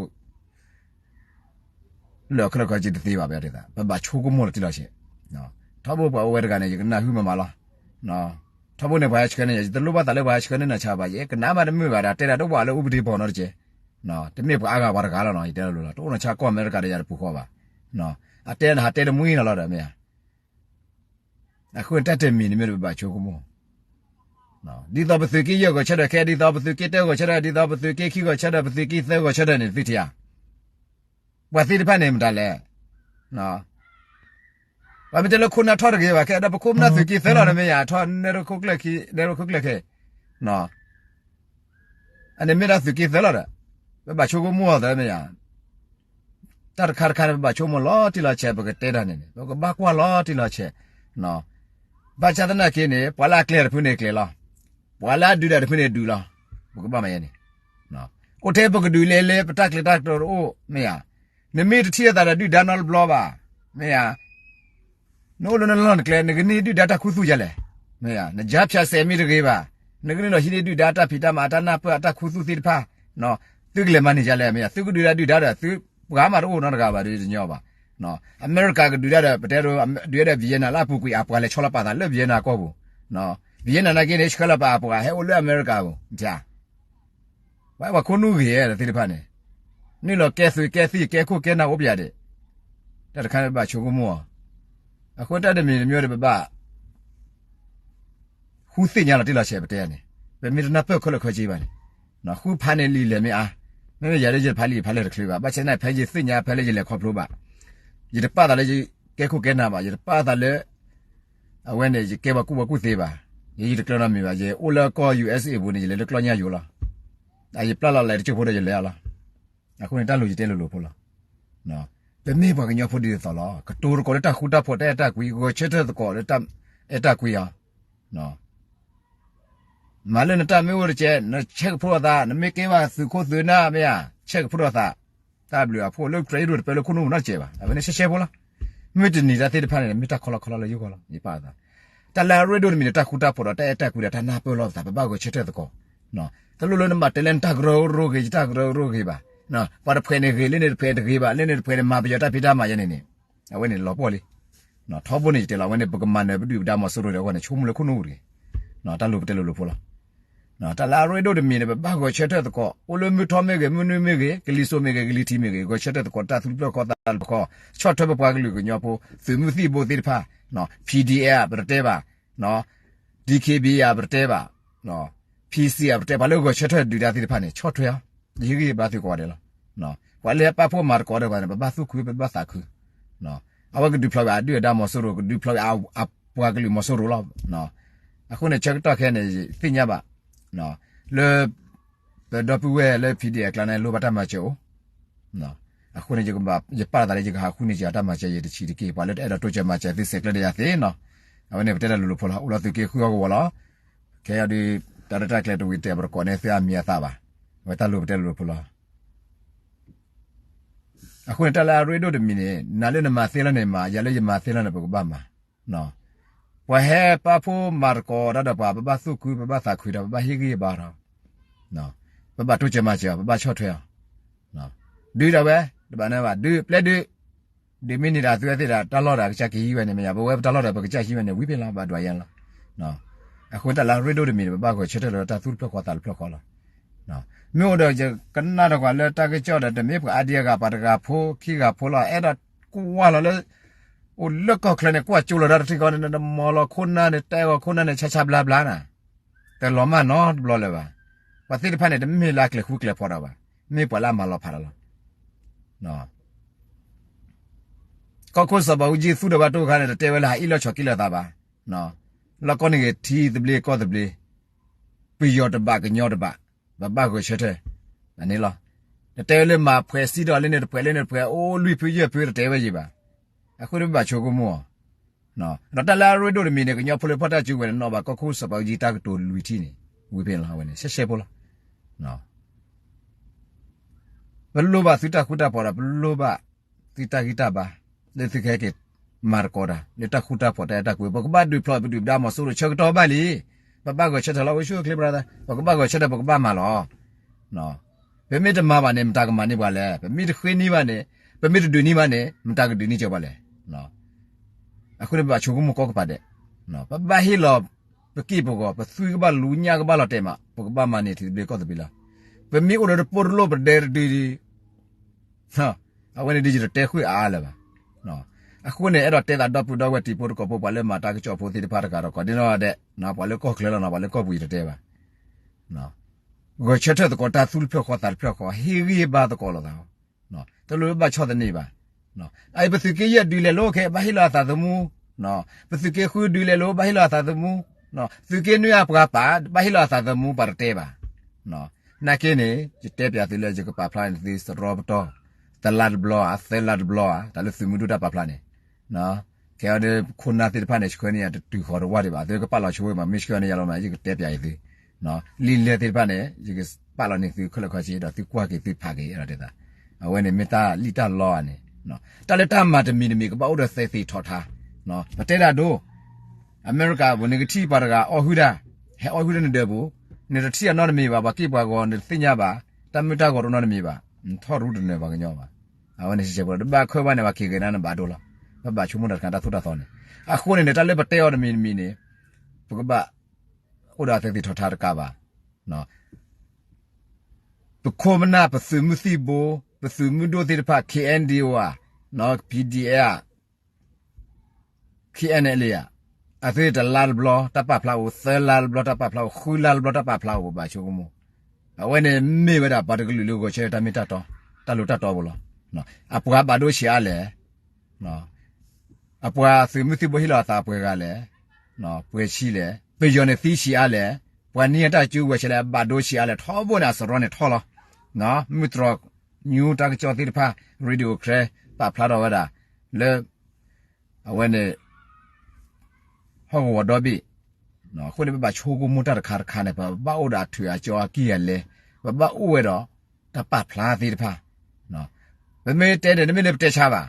လၢအီၤခဲလၢာ်ခဲဆ့တသ့ဘၣ် ပဘၣ်ဆိကမိၣ်လီၤတံၢ်လီၤဆဲး, ထီဘိပှၤအိၣ်ဝဲတဂၤန့ၣ် ယကနၣ်ဟုမးမးလီၤ, ထီဘိန့ၣ်ပှၤဟဲဆှၢန့ၢ်ယၤ ယတလိၣ်ဘၣ်သးလၢပှၤဟဲဆှၢန့ၢ်နၤဆါဘၣ်, ယကနၣ်မးတမုာ်ဘၣ်ဒီး တဲဒၣ်တအိၣ်ဘၣ်လၢအူပဒံပီၢ်နီတကဲ, တမ့ၢ်ပှၤအါဂၤပှၤတဂၤလီၤနီၤ, ယတဲလိၤလီၤ, တအိၣ်နီၤဆါကီၢ်အမဲရကၤဒီးယၤတပူၤဃီဘၣ်, အတဲနဟးတဲတမှံနီၤလီၤဒီးမ့ၢ်ဧါ အဃိန့ၣ် တၢ်တမံၤန့ၣ်မ့ၢ်ဒီးပဘၣ်ဆိကမိၣ်, ဒ်သိးပသုးက့ယဲၢ်ဂီၤဆၢထၢၣ်ခဲ, ဒ်သိးပသုးက့တၢဂီၤဆၢထၢၣ်, ဒ်သိးပသုးက့ခံဂီၤဆၢထၢၣ်, ပသုးက့သၢဂီၤဆၢထၢၣ်န့ၣ် သုထံၣ်ဧါ, ပှၤသ့ၣ်တဖၣ်န့ၣ် မတၤလဲၣ်, ပှၤမ့ၢ်တဲလၢခိၣ်နၢ်ထီၣ်တဂ့ၤဘၣ်ခဲ ဒီးပခိၣ်ပနၢ်သုးက့သၢလီၤန့ၣ်မ့ၢ်ယါ, ထီၣ်နဲရခိၣ်ကျၢၢ်ခံ, နဲရခိၣ်ကျၢၢ်ခဲ အန့ၣ်မ့ၢ်ဒၣ်သုးက့သၢလီၤဒီး ပဘၣ်ဆိကမိၣ်အီၤသၢမ့ၢ်ယါ, တၢ်တခါတခါန့ၣ် ပဘၣ်ဆိကမိၣ်လီၤတံၢ်လီၤဆဲး ပကတဲတၢ်န့ၣ်န့ၣ် ပကဘၣ်ကွၢ်လီၤတံၢ်လီၤဆဲး, ဘၣ်ဆၣ်သနာ်က့န့ၣ် ပှၤလၢအကျဲၤတဖုန့ၣ်ကျဲၤလီၤ, ပှၤလၢအဒုးတၢ်တဖုန့ၣ်ဒုးလီၤ, ပကဘၣ်မၤယဲန့ၣ်, အိၣ်ထဲပကဒုးလဲၤလဲၤ ပတၢ်ကျဲၤတၢ်ကတိၤတအိၣ်မ့ၢ်ယါ, နမ့ၢ်တထံၣ်အသးဒီးဒုၣ်ဒါနီတဘျီဘၣ်, မ့ၢ်ယါ နအိၣ်လၢနလီၢ်နကျဲ နကန့ၢ်ဒုၣ်ဒါတၢ်ခူသူၣ်ယါလဲၣ်, မ့ၢ်ယါ နယါဖၠးစဲးမ့ၢ်တဂ့ၤဘၣ်, နကန့ၢ်ဒီးဟံးန့ၢ်ဒုၣ်ဒါတၢ်ဖံးတၢ်မၤ အတၢ်နၢ်ပၢၢ်အတၢ်ခူသူၣ်သ့ၣ်တဖၣ်, သုကလဲၤမၤန့ၢ်ယါလဲၣ်, မ့ၢ်ယါ သုကဒုးဒါဒုၣ်ဒါဒီး သုပှၤမးတအိၣ်နီတဂၤဘၣ်ဒီးတညီဘၣ်, အမဲရကၤကဒုးဒါဒီး ပတဲဒိး ဒုးဒါဒီး Vietnam လၢအပူၤကွံာ် အပှၤလဲၤဆီလီၤပာ်သးလၢ Vietnam ကီၢ်ပူၤ, Vietnam နာ်က့န့ၣ် ဆှၢလီၤပာ်အပှၤဟဲအိၣ်လၢအမဲရကၤပူၤ, ပှၤခိၣ်နူာ်ဂ့ၤသ့ၣ်တဖၣ်န့ၣ်, နုာ်လီၤကဲသုးကဲသံၣ် ကဲခိၣ်ကဲနၢ်အိၣ်ပယၤဒဲး, တၢ်တခါန့ၣ် ပဘၣ်ဆိကမိၣ်အီၤ, အဃိတၢ်တမံၤတမံၤဒီး ပဘၣ် ဃုသ့ၣ်ညါလီၤတံၢ်လီၤဆဲးပတဲန့ၣ်, ပမ့ၢ်တနၢ်ပၢၢ်ခဲလၢာ်ခဲဆ့ဘၣ်န့ၣ်, ဃုဖးန့ၣ်လံာ်လဲၢ်မ့ၢ်အါ, မ့မ့ၢ်ယၤလၢယဖးလံာ်ဖးလဲၢ်တချုးဘၣ်, ဘၣ်ဆၣ်သနာ်က့ ဖဲယသ့ၣ်ညါဖဲလၢယလဲၤခီဖျိဘၣ်, ယတပာ်သးလၢယကဲခိၣ်ကဲနၢ်ဘၣ်, ယတပာ်သးလၢ အဝဲန့ၣ် ယကဲပှၤကူၣ်ဘၣ်ကူၣ်သ့ဘၣ်, ယယတကျၢၤနီတမံၤဘၣ်, ယအိၣ်လၢကီၢ် ယူအ့စ့ၣ် အပူၤန့ၣ် ယလဲၤလၢကျီၢ်ညၣ်ယိၤလီၤ, ယပျၢ်လီၤလဲၤတစိၢ်ဖိဒီးယလဲၤအီၤလီၤ, အဃိန့ၣ် တၢ်လိၤယတဲလိၤလိၤဖိလီၤ. ပမ့ၢ်ပှၤကညီဖိဒ်သိးသိးလီၤ, ကတိၤသကိးလၢတၢ်ဃူတၢ်ဖိး တၢ်အဲၣ်တၢ်ကွံ, ဂဲၤဆၢထၢၣ်သကိးလၢတၢ်အဲၣ်တၢ်ကွံအီၤ, မၤလၢနတၢ်မ့ၢ်အိၣ်တကဲး နဆဲးကဖျိအသး, နမ့ၢ်ကဲဘၣ်သုးခိၣ်သုးနၢ်မ့ၢ်ဧါ, ဆဲးကဖျိအသး, တၢ်ဘျုးအဖှိၣ်လၢတြဲၤအံၤဒိၣ်တပၢလၢခိၣ်နူာ်ပူၤနီတကဲးဘၣ်, အဝဲန့ၣ်ရှဲရှဲဖိလီၤ. မုၢ်တနံၤတၢ်သ့ၣ်တဖၣ်န့ၣ် မ့ၢ်တၢ်ခီလီခီလီလၢယဂီၢ်လီၤ, ယပာ်အသး. တၢ်လၢအရ့ဒိၣ်တမံၤန့ၣ် တၢ်ဃူတၢ်ဖိးဒီးတၢ်အဲၣ်တၢ်ကွံဒီးတၢ်နၢ်ပၢၢ်လိာ်ပသး, ပဘၣ်ဂဲၤဆၢထၢၣ်သကိး, တလိၣ်လၢနဘၣ်တဲလၢနတၢ်ကရၢကရိဂ့ၤ, ယတၢ်ကရၢကရိဂ့ၤဘၣ်, ပှၤတဖှဲးန့ၣ်ဂ့ၤ, လၢန့ၣ်တဖှဲးတဂ့ၤဘၣ်, လၢန့ၣ်တဖှဲးန့ၣ်မၤပယီၤတၢ်ဖံးတၢ်မၤယဲန့ၣ်န့ၣ်, အဝဲန့ၣ်လီၤပှီၢ်လံ. ထီဘိန့ၣ်ယတဲလီၤ အဝဲန့ၣ် ပကမၤနၢၤပဒုၣ်ပဒါမီၤစိရိၤဒီးအဂီၢ်န့ၣ် ဆိကမိၣ်လၢခိၣ်နူာ်ပူၤတဂ့ၤ, တၢ်လိၤပတဲလိၤလိၤဖိလီၤ. တၢ်လၢအရ့ဒိၣ်တမံၤန့ၣ် ပဘၣ်ဂဲၤဆၢထၢၣ်သကိး, အိၣ်လၢမုၢ်ထီၣ်မ့ၢ်ဂ့ၤ, မုၢ်နုာ်မ့ၢ်ဂ့ၤ, ကလံၤစိးမ့ၢ်ဂ့ၤ, ကလံၤထံးမ့ၢ်ဂ့ၤ, ဂဲၤဆၢထၢၣ်သကိး တၢ်သူၣ်တဖျၢၣ်ဃီသးတဖျၢၣ်ဃီ, ဆီၣ်ထွဲပပှၤကလုာ်ကညီဖိ, သုးမုၢ်သံၣ်ဘိသ့ၣ်တဖၣ်, PDF ပတတဲဘၣ်, DKBA ပတတဲဘၣ်, PC ပတတဲ, ပှၤလၢဂဲၤဆၢထၢၣ်ဒုၣ်ဒါသ့ၣ်တဖၣ်န့ၣ် ဆီၣ်ထွဲအီၤ, ယဟ့ၣ်ဂံၢ်ဘါသုကိးဂၤဒဲးလီၤ. ပှၤလၢပာ်ဖှိၣ်မၤသကိးဒီးပှၤန့ၣ် ပဘၣ်သူၣ်ခု ပဘၣ်သးခု, အဝဲကဒုးဖျိးဝဲအဒုၣ်အဒါမီၤစိရိၤ, ကဒုးဖျိးဝဲအပှၤကလုာ်မီၤစိရိၤလီၤ. အဃိန့ၣ် ဆၢကတီၢ်ခဲအံၤန့ၣ် ယသ့ၣ်ညါဘၣ် လၢ ပဒီပုၢ်ဝဲၢ်လၢ PDF အကျါန့ၣ် လိၣ်ဘၣ်တၢ်မၤစၢၤအိၣ်, အဃိန့ၣ် ယပာ်သးလၢယကဟးဃုန့ၢ်က့ၤအတၢ်မၤစၢၤယဲၢ်တဆံးတက့ၢ်. ပှၤလၢတအဲၣ်ဒိးတိစၢၤမၤစၢၤသုဆဲးကျၢဒီးယၤသ့နီၤ, အဝဲန့ၣ် ပတဲတၢ်လိၤလိၤဖိလီၤ. အိၣ်လီၤသုးက့ဃုအီၣ်ကဝီၤလီၤ. ခဲအံၤဒီး တၢ်ရဲၣ်တၢ်ကျဲၤတဝံၤတဲာ်ပတကိးန့ၢ်သုအမံၤအသးဘၣ်, အဝဲတၢ်လိၤပတဲလိၤလိၤဖိလီၤ. အဃိန့ၣ် တၢ်လၢအရ့ဒိၣ်တမံၤန့ၣ် နၤလၢနမၤသ့လီၤန့ၣ်မၤ, ယၤလၢယမၤသ့လီၤန့ၣ် ပကဘၣ်မၤ ပှၤဟဲပာ်ဖှိၣ်မၤသကိးတၢ်ဒီးပှၤ ပဘၣ်သူၣ်ခု ပဘၣ်သးခုဒီး ပဘၣ်ဟ့ၣ်ဂံၢ်ဘါထီၣ်, ပဘၣ်တိစၢၤမၤစၢၤအီၤ, ပဘၣ်ဆီၣ်ထွဲအီၤ, ဒုးဒၣ်ဝဲ, တဘၣ်န့ၣ်ဘၣ်, ဒုးပျဲဒုး, ဒုးမ့ၢ်န့ၢ်ဒၣ်သုဝဲသ့ၣ်ဒီး တၢ်လီၢ်ဒီးကစၢ်က့ၤဟံးဝဲန့ၣ်မ့ၢ်ယါ, ပဝဲပတၢ်လီၢ်ဒီး ပကစၢ်ဟံးဝဲန့ၣ် ဝံၤဖဲလီၤ ဘၣ်ဒွးယဲလီၤ. အဃိတၢ်လၢအရ့ဒိၣ်တမံၤန့ၣ် ပဘၣ်ဂဲၤဆၢထၢၣ်လၢတၢ်သူၣ်တဖျၢၣ်ဃီသးတဖျၢၣ်ဃီလီၤ. မ့ၢ်အိၣ်ဒီးယကနၣ်ဒီးကွၢ်လၢတၢ်ကစီၣ်ဒီး တမ့ၢ်ပှၤအါဒံအါဂၤ ပှၤတဂၤဖိ ခံဂၤဖိလီၤ, အဲၣ်ဒိးကွၢ်လီၤလၢ အိၣ်လၢကီၢ်ချၢန့ၣ် ကွၢ်ကၠိလီၤတၢ်တထံၣ်ဃီန့ၣ် နမၤလီၤခိၣ်နၢ်န့ၣ် တဲဂီၤခိၣ်နၢ်န့ၣ် ဆါဆါဘျါဘျါနၤ, တလီၤမၢ်နီတဘျီလၢၤဘၣ်. ပှၤသ့ၣ်တဖၣ်န့ၣ် တမ့ၢ်လၢအကျဲၤဃူကျဲၤဖိးဒီးဘၣ်, မ့ၢ်ပှၤလၢအမၤလီၤဖးဒီးလီၤ. ကီၢ်ခိၣ်စီၤဘးအူကၠံသူၣ်ဒီးဘၣ်တိၢ်ခါန့ၣ် တတဲဝဲလၢဟးအ့ၣ်လိာ်ဆိးက့လိာ်သးဘၣ်. လီၢ်ကီၢ်န့ၣ်ဂ့ၤ ထံသဘျ့ကီၢ်သဘျ့, ပယီၤတဘၣ်ကညီတဘၣ်, ပဘၣ်ဂဲၤဆၢထၢၣ်, န့ၣ်လီၤ. တတဲဝဲလၢမၤဖှဲးစံဒီးလၢန့ၣ်တဖှဲးလၢန့ၣ်တဖှဲး အိၣ်လွံၢ်ဖုယဲၢ်ဖုတတဲဝဲယံၤဘၣ်. အဃိန့ၣ်ပဘၣ်ဆိကမိၣ်အီၤ, ဒီးတၢ်လၢအရ့ဒိၣ်တမံၤန့ၣ် ကညီဖိလၢဖီၣ်တၢ်စုကဝဲၤန့ၣ် နီၣ်ဘၣ်ကီၢ်ခိၣ်စီၤပၤကၠံတၢ်ကတိၤလွံၢ်ထံၣ်န့ၣ် ဝံၤဖဲန့ၣ်လီၤ အဝဲန့ၣ် ရှဲရှဲဖိလီၤ. ပလိၣ်ဘၣ်သုတၢ်ဃူတၢ်ဖိးဒီး ပလိၣ်ဘၣ်သုတၢ်ဂံၢ်တၢ်ဘါ လၢသုကဟဲက့ၤမၤသကိးတၢ် လၢတၢ်ဃူတၢ်ဖိးတၢ်အဲၣ်တၢ်ကွံ ပကဘၣ်ဒုးဖျိးပဒုၣ်ပဒါမီၤစိရိၤဆၢကတီၢ်ဘၣ်လံ. ပဘၣ်ဂဲၤဆၢထၢၣ်လီၤ အိၣ်ဆူၣ်အိၣ်ချ့ brother ပကဘၣ်ဂဲၤဆၢထၢၣ် ပကဘၣ်မၤလီၤ. ပမ့ၢ်တမၤဘၣ်န့ၣ် မတၤကမၤန့ၢ်ပှၤလဲၣ်. ပမ့ၢ်တဃ့န့ၢ်ဘၣ်န့ၣ် ပမ့ၢ်တဒုးန့ၢ်ဘၣ်န့ၣ် မတၤကဒုးန့ၢ်က့ၤပှၤလဲၣ်. အဃိန့ၣ် ပဘၣ်ဆိကမိၣ်ကိးကပၤဒဲး, ပဘၣ်ဟ့ၣ်လီၤပက့ၢ်ပဂီၤ ပသွံကဘၣ်လူညၣ်ကဘၣ်လီၤတဲာ်မး ပကဘၣ်မၤန့ၢ်ထံသဘျ့ကီၢ်သဘျ့လီၤ. ပမ့ၢ်အိၣ်ဒီးတပိၢ်တလိၣ်ပဒဲတဒုဒု အဝဲန့ၣ်ဒ်ယတတဲဃုာ်အါအါလၢၤဘၣ်. အဃိန့ၣ် အဲၣ်ဒိးတဲသးဒီပုၢ်ဒီဝဲၢ်တံၤဖိသကိးဖိ ပှၤလၢမၤတၢ်ကစီၣ်ဖိသ့ၣ်တဖၣ်တဂၤဒီး ကိးဒ်နီၢ်ဒဲး ပှၤလၢကီၢ်ချၢလီၤနီၤ ပှၤလၢကီၢ်ပူၤယတတဲဘၣ် ဂဲၤဆၢထၢၣ်သကိးတၢ်သူၣ်တဖျၢၣ်ဃီသးတဖျၢၣ်ဃီ ဟ့ၣ်ဂံၢ်ဘါသကိးလိာ်သး, တလိၣ်ဘၣ်ဆီၣ်သနံးဘၣ်. အအံၤပသုးက့ယဲၢ်ဒုးလဲၤလိခဲ ဘၣ်ဟ့ၣ်လီၤအသးသမူ, ပသုးက့ဃုဒုးလဲၤလိ ဘၣ်ဟ့ၣ်လီၤအသးသမူ, သုးက့နွံအပှၤပာ် ဘၣ်ဟ့ၣ်လီၤအသးသမူ ပှၤတတဲဘၣ်. နာ်က့န့ၣ် ယတဲပျးသုလၢယကပာ်ဖျါန့ၢ်သုစရီပတီၢ် တလါတဘျီဧါ သၢလါတဘျီဧါ တၢ်လၢသုးမုၢ်ဒိၣ်တၢ်ပာ်ဖျါန့ၣ် ခဲအံၤဒီးခိၣ်နၢ်သ့ၣ်တဖၣ်န့ၣ် ဆှၢန့ၢ်ယၤတတုၤဃီတဝၢ်ဒံးဘၣ် သုကပာ်လီၤဆိဝဲမး မ့ၢ်ဆှၢန့ၢ်ယၤလီၤမး ယကတဲပျးအံၤသု, လံာ်လဲၢ်သ့ၣ်တဖၣ်န့ၣ် ယကပာ်လီၤန့ၢ်သုခဲလၢာ်ခဲဆ့ဒီး သုကွၢ်က့ၤသုဖးက့ၤ အဲၣ်ဒိးတဲသး, အဝဲန့ၣ်မ့ၢ်တၢ်လံၣ်တၢ်လီဧါန့ၣ်, တၢ်လၢတၢ်မၤတမံၤတမံၤ ကဘၣ်အိၣ်ဒီးသဲးသ့ၣ်ထီၣ်ထါ, ပတဲဒၣ်ဒိ အမဲရကၤပူၤန့ၣ် ကထံၣ်ပှၤတဂၤအီၣ်ဟုၣ်တၢ်, ဟဲအီၣ်ဟုၣ်တၢ်နဒၢးပူၤ, နတထံၣ်အနီတမံၤဘၣ်, ပှၤက့ၢ်ပှၤဂီၤနတသ့ၣ်ညါဘၣ်, တၢ်မုၢ်တၢ်ဂီၤတအိၣ်နီတမံၤဘၣ်, နထီၣ်ရူတနၢၤပှၤကညီဘၣ်. အဝဲန့ၣ် စဲးပူၤ တဘၣ်ခၢၣ်ဘၣ်န့ၣ် ပှၤက့ၤဂဲၤနၤနဘၣ်ဒိလီၤ, ပဘၣ်ဆိကမိၣ်တၢ်တခါတၢ်သိၣ်တၢ်သီန့ၣ်, အဃိန့ၣ်န့ၣ် တၢ်လၢပတဲအီၤတမံၤတမံၤန့ၣ်, ပကဘၣ်အိၣ်ဒီးသဲးသ့ၣ်ထီၣ်ထါတကးဘၣ် ပခိၣ်ပနၢ် ပသုးမုၢ်သံၣ်ဘိ, ပသုးမုၢ်ဒိၣ်သ့ၣ်တဖၣ် K N D O ဧါ, P D F ဧါ, K N L A ဧါ, အသုတလါတဘျီတၢ်ပာ်ဖျါအိၣ်, သၢလါတဘျီတၢ်ပာ်ဖျါအိၣ်, ဃုလါတဘျီတၢ်ပာ်ဖျါအိၣ် ပဘၣ်ဆိကမိၣ်, အဝဲန့ၣ်မ့ၢ်ဝဲဒၣ်ပှၤတကလုာ်လၢဂီၤဆၢတၢ်မ့ၢ်တၢ်တီ, တၢ်လိၤတၢ်တီပူၤလီၤ. အပှၤဘၣ်ဒိဆံးအါလဲၣ် အပှၤသုးမုၢ်သံၣ်ဘိဟ့ၣ်လီၤအသးပှဲၤဂၤလဲၣ်, ပှဲၤဆံလဲၣ်, ပယီၤန့ၣ်သံဆံးအါလဲၣ်, ပှၤန့ၢ်တၢ်စုကဝဲၤဆံးလဲၣ်, အဘၣ်ဒိဆံးအါလဲၣ်, ထီဘိန့ၣ် အစရီန့ၣ်ထီလီၤ. မုၢ်တြီၤ ညူတၢ်ကစီၣ်သ့ၣ်တဖၣ် Radio ခရဲ ပာ်ဖျါထီၣ်ဝဲဒၣ် လၢ အဝဲန့ၣ် ဟီၣ်ကဝီၤဒီဘ့ၣ်, အဃိန့ၣ် ပဘၣ်ဆိကမိၣ်တၢ်တခါတခါန့ၣ် ပဘၣ်အိၣ်ဒီးအထုးအကၠီအကံၢ်အလဲ, ပဘၣ်အိၣ်ဝဲဒီး တၢ်ပာ်ဖျါသ့ၣ်တဖၣ်, ပမ့ၢ်တဲန့ၣ် တမ့ၢ်လၢပတဲဆါဘၣ်,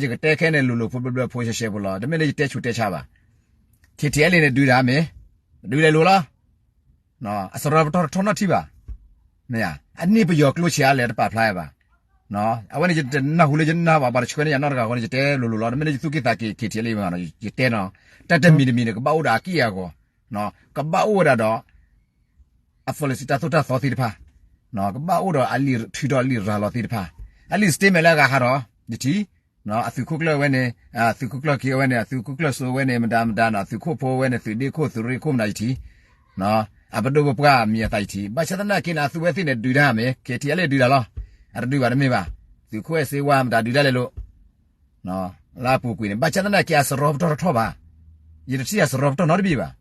ယကတဲခဲန့ၣ် လိၤလိၤဖိဘျၢဘျၢဖိရှဲရှဲဖိလီၤ, တမ့ၢ်လၢယတဲဆူးတဲဆါဘၣ်. K T L A န့ၣ် ဒုးတၢ်မ့ၢ် ဒုးလဲၤလိၤလီၤ အစရီပတီၢ်တထီၣ်နီတထံၣ်ဘၣ်, မ့ၢ်ဧါ, အန့ၢ်ပယီၤကျိဆံးအါလဲၣ် တပာ်ဖျါဘၣ်. အဝဲန့ၣ် ယတနၢ်ဟူလၢယနၢ်ဘၣ် ပှၤတဆှၢန့ၢ်ယၤနီတဂၤအဃိန့ၣ် ယတဲလိၤလိၤလီၤ, တမ့ၢ်လၢယသူၣ်က့ၣ်သးက့ၤ K T L A မ့ၢ်ဂ့ၤနီၤ, ယတဲနီၤ, တၢ်တမံၤတမံၤန့ၣ် ကဘၣ်အိၣ်ဒီးအက့ၢ်အဂီၤ, ကဘၣ်အိၣ်ဝဲဒၣ်ဒီး အ policy တၢ်သိၣ်တၢ်သီသ့ၣ်တဖၣ်, ကဘၣ်အိၣ်ဒီးအလံာ်ထုးထီၣ်အလံာ်ရၤလီၤသ့ၣ်တဖၣ်, အလံာ် statement လၢအဂၤဟးထီၣ် ယထံၣ်, အသုးခိၣ်ကျၢၢ်ဝဲန့ၣ် သုးခိၣ်ကျၢၢ်က့ၤဝဲန့ၣ် အသုးခိၣ်ကျၢၢ်စိဝဲန့ၣ် မတၤမတၤနီၤ သုးခိၣ်ဖိဝဲန့ၣ် သုးဒ့ခိၣ်သုးရ့ၣ်ခိၣ်မတၤယထံၣ်, အပဒိၣ်ပပှၢ်မံၤအသးယထံၣ်, ဘၣ်ဆၣ်သနာ်က့န့ၣ် အသုဝဲသ့ၣ်န့ၣ် ဒုးတၢ်မ့ၢ် K T L A ဒုးတၢ်လီၤ, အတဒုးဘၣ်တမ့ၢ်ဘၣ်, သုးခိၣ်အဲၣ်စ့ဝါမတၤဒုးတၢ်လဲၤလိၤ လၢအပူၤကွံာ်န့ၣ် ဘၣ်ဆၣ်သနာ်က့ အစရီပတီၢ်တထီၣ်ဘၣ်, ယတထံၣ်အစရီပတီၢ်နီတဘ့ၣ်ဘၣ်.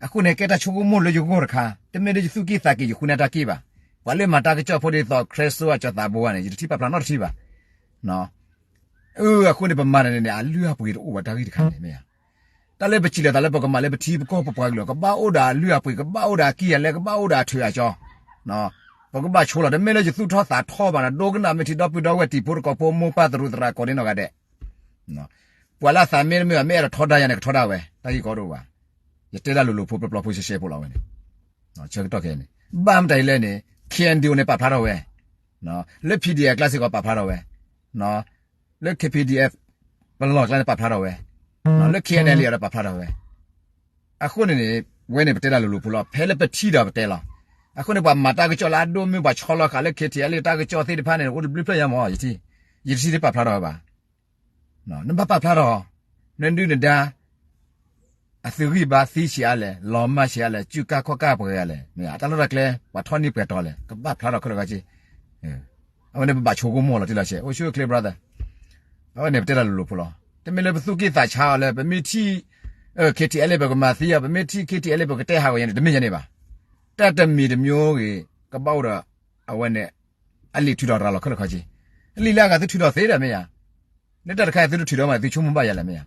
အဃိန့ၣ် ကဲတၢ်ဆိကမိၣ်လၢယဂီၢ်တခါ, တမ့ၢ်လၢယသူၣ်က့ၣ်သးက့ၤ ယဃုန့ၢ်တၢ်က့ၢ်ဘၣ်. ပှၤလၢမၤတၢ်ကစီၣ်ဖိဒ်သိး ခရဲစိအကၠီၤသးဘိဝဲန့ၣ် ယတထံၣ်ပာ်ဖျါနီတထံၣ်ဘၣ်. အဃိန့ၣ် ပမၤတၢ်န့ၣ်န့ၣ် အလုၢ်အပှ့ၤတအိၣ်ဘၣ်တၢ်ဂ့ၢ်တခါန့ၣ်မ့ၢ်ဧါ. တၢ်လၢပစံးလီၤသးလၢပကမၤလၢပထံပကီၢ်ပပှၤကလုာ် ကဘၣ်အိၣ်ဒီးအလုၢ်အပှ့ၤ ကဘၣ်အိၣ်ဒီးအထုးအကၠီ ပကဘၣ်အိၣ်ဒီးအထုးအကၠီ ပကဘၣ်ဆိလီၤ. တမ့ၢ်လၢယသူၣ်ထီၣ်သးထီဘၣ်ဒီး ဒိကနၣ်မ့ၢ်ထံဒီပုၢ်ဒီဝဲၢ်တံၤဖိသကိးဖိ မိၢ်ပၢ်သရူးသရၣ်ကိးဒ်နီၢ်ဂၤဒဲး ပှၤလၢအသးမ့တမုာ် မ့ၢ်အဲၣ်ဒိးထီဒါယၤန့ၣ် ကထီဒါဝဲ တၢ်ဂ့ၢ်ကီတအိၣ်ဘၣ်. ယတဲတၢ်လိၤလိၤဖိပျီပျီဖိရှဲရှဲဖိလီၤဝဲန့ၣ် ဆၢကတီၢ်ခဲအံၤန့ၣ် ဘၣ်မတၤဒ်လဲၣ်န့ၣ် K N D O န့ၣ် ပာ်ဖျါထီၣ်ဝဲ လၢ P D F ကျါစ့ၢ်ကီးပာ်ဖျါထီၣ်ဝဲ လၢ K P D F ပလီၢ်ကျါန့ၣ် ပာ်ဖျါထီၣ်ဝဲ လၢ K N L A ဒီးပာ်ဖျါထီၣ်ဝဲ အဃိန့ၣ်န့ၣ် ဝဲန့ၣ်ပတဲတၢ်လိၤလိၤဖိလီၤ. ဖဲလၢပထံၣ်ဒီးပတဲလီၤ. အဃိန့ၣ် ပှၤမၤတၢ်ကစီၣ်လၢအဒိၣ်မုၢ် ပှၤဆီလီၤဃာ်လၢ K T L A တၢ်ကစီၣ်သ့ၣ်တဖၣ်န့ၣ် အိၣ်တဘျုးဖျၢၣ်ညါမး ယထံၣ်, ယတထံၣ်တပာ်ဖျါထီၣ်ဝဲဘၣ်. နဘၣ်ပာ်ဖျါထီၣ်, နဒုၣ်နဒါ အသုးဂံၢ်ဘါသံဆံးအါလဲၣ်, လီၤမၢ်ဆံးအါလဲၣ်, စုကၢ်ခီၣ်ကၢ်ပှဲၤဂၤလဲၣ်, မ့ၢ်အတၢ်လီၢ်တၢ်ကျဲ ပှၤထီၣ်န့ၢ်ပှဲၤတီၤလဲၣ်, ကဘၣ်ဖျါထီၣ်ခဲလၢာ်ခဲဆ့. အဝဲန့ၣ်ပဘၣ်ဆိကမိၣ်လီၤတံၢ်လီၤဆဲး, အိၣ်ဆူၣ်အိၣ်ချ့ brother. အဝဲန့ၣ်ပတဲတၢ်လိၤလိၤဖိလီၤ. တမ့ၢ်လၢပသူၣ်က့ၣ်သးဆါအီၤလၢ ပမ့ၢ်ထံၣ် K T L A ပကမၤသံအီၤ, ပမ့ၢ်ထံၣ် K T L A ပကတဲဟးဂီၤညါန့ၣ် တမ့ၢ်ညါန့ၣ်ဘၣ်. တၢ်တမံၤတမံၤဂ့ၤ ကဘၣ်အိၣ်ဒီး အဝဲန့ၣ် အလံာ်ထုးထီၣ်ရၤလီၤခဲလၢာ်ခဲဆ့, အလံာ်လၢအဂၤသုထုးထီၣ်သ့ဒီးမ့ၢ်ယၤ, လၢတၢ်တခါအံၤသုတထုးထီၣ်မး သုဆိကမိၣ်ဘၣ်ယၤလဲၣ်မ့ၢ်ယၤ,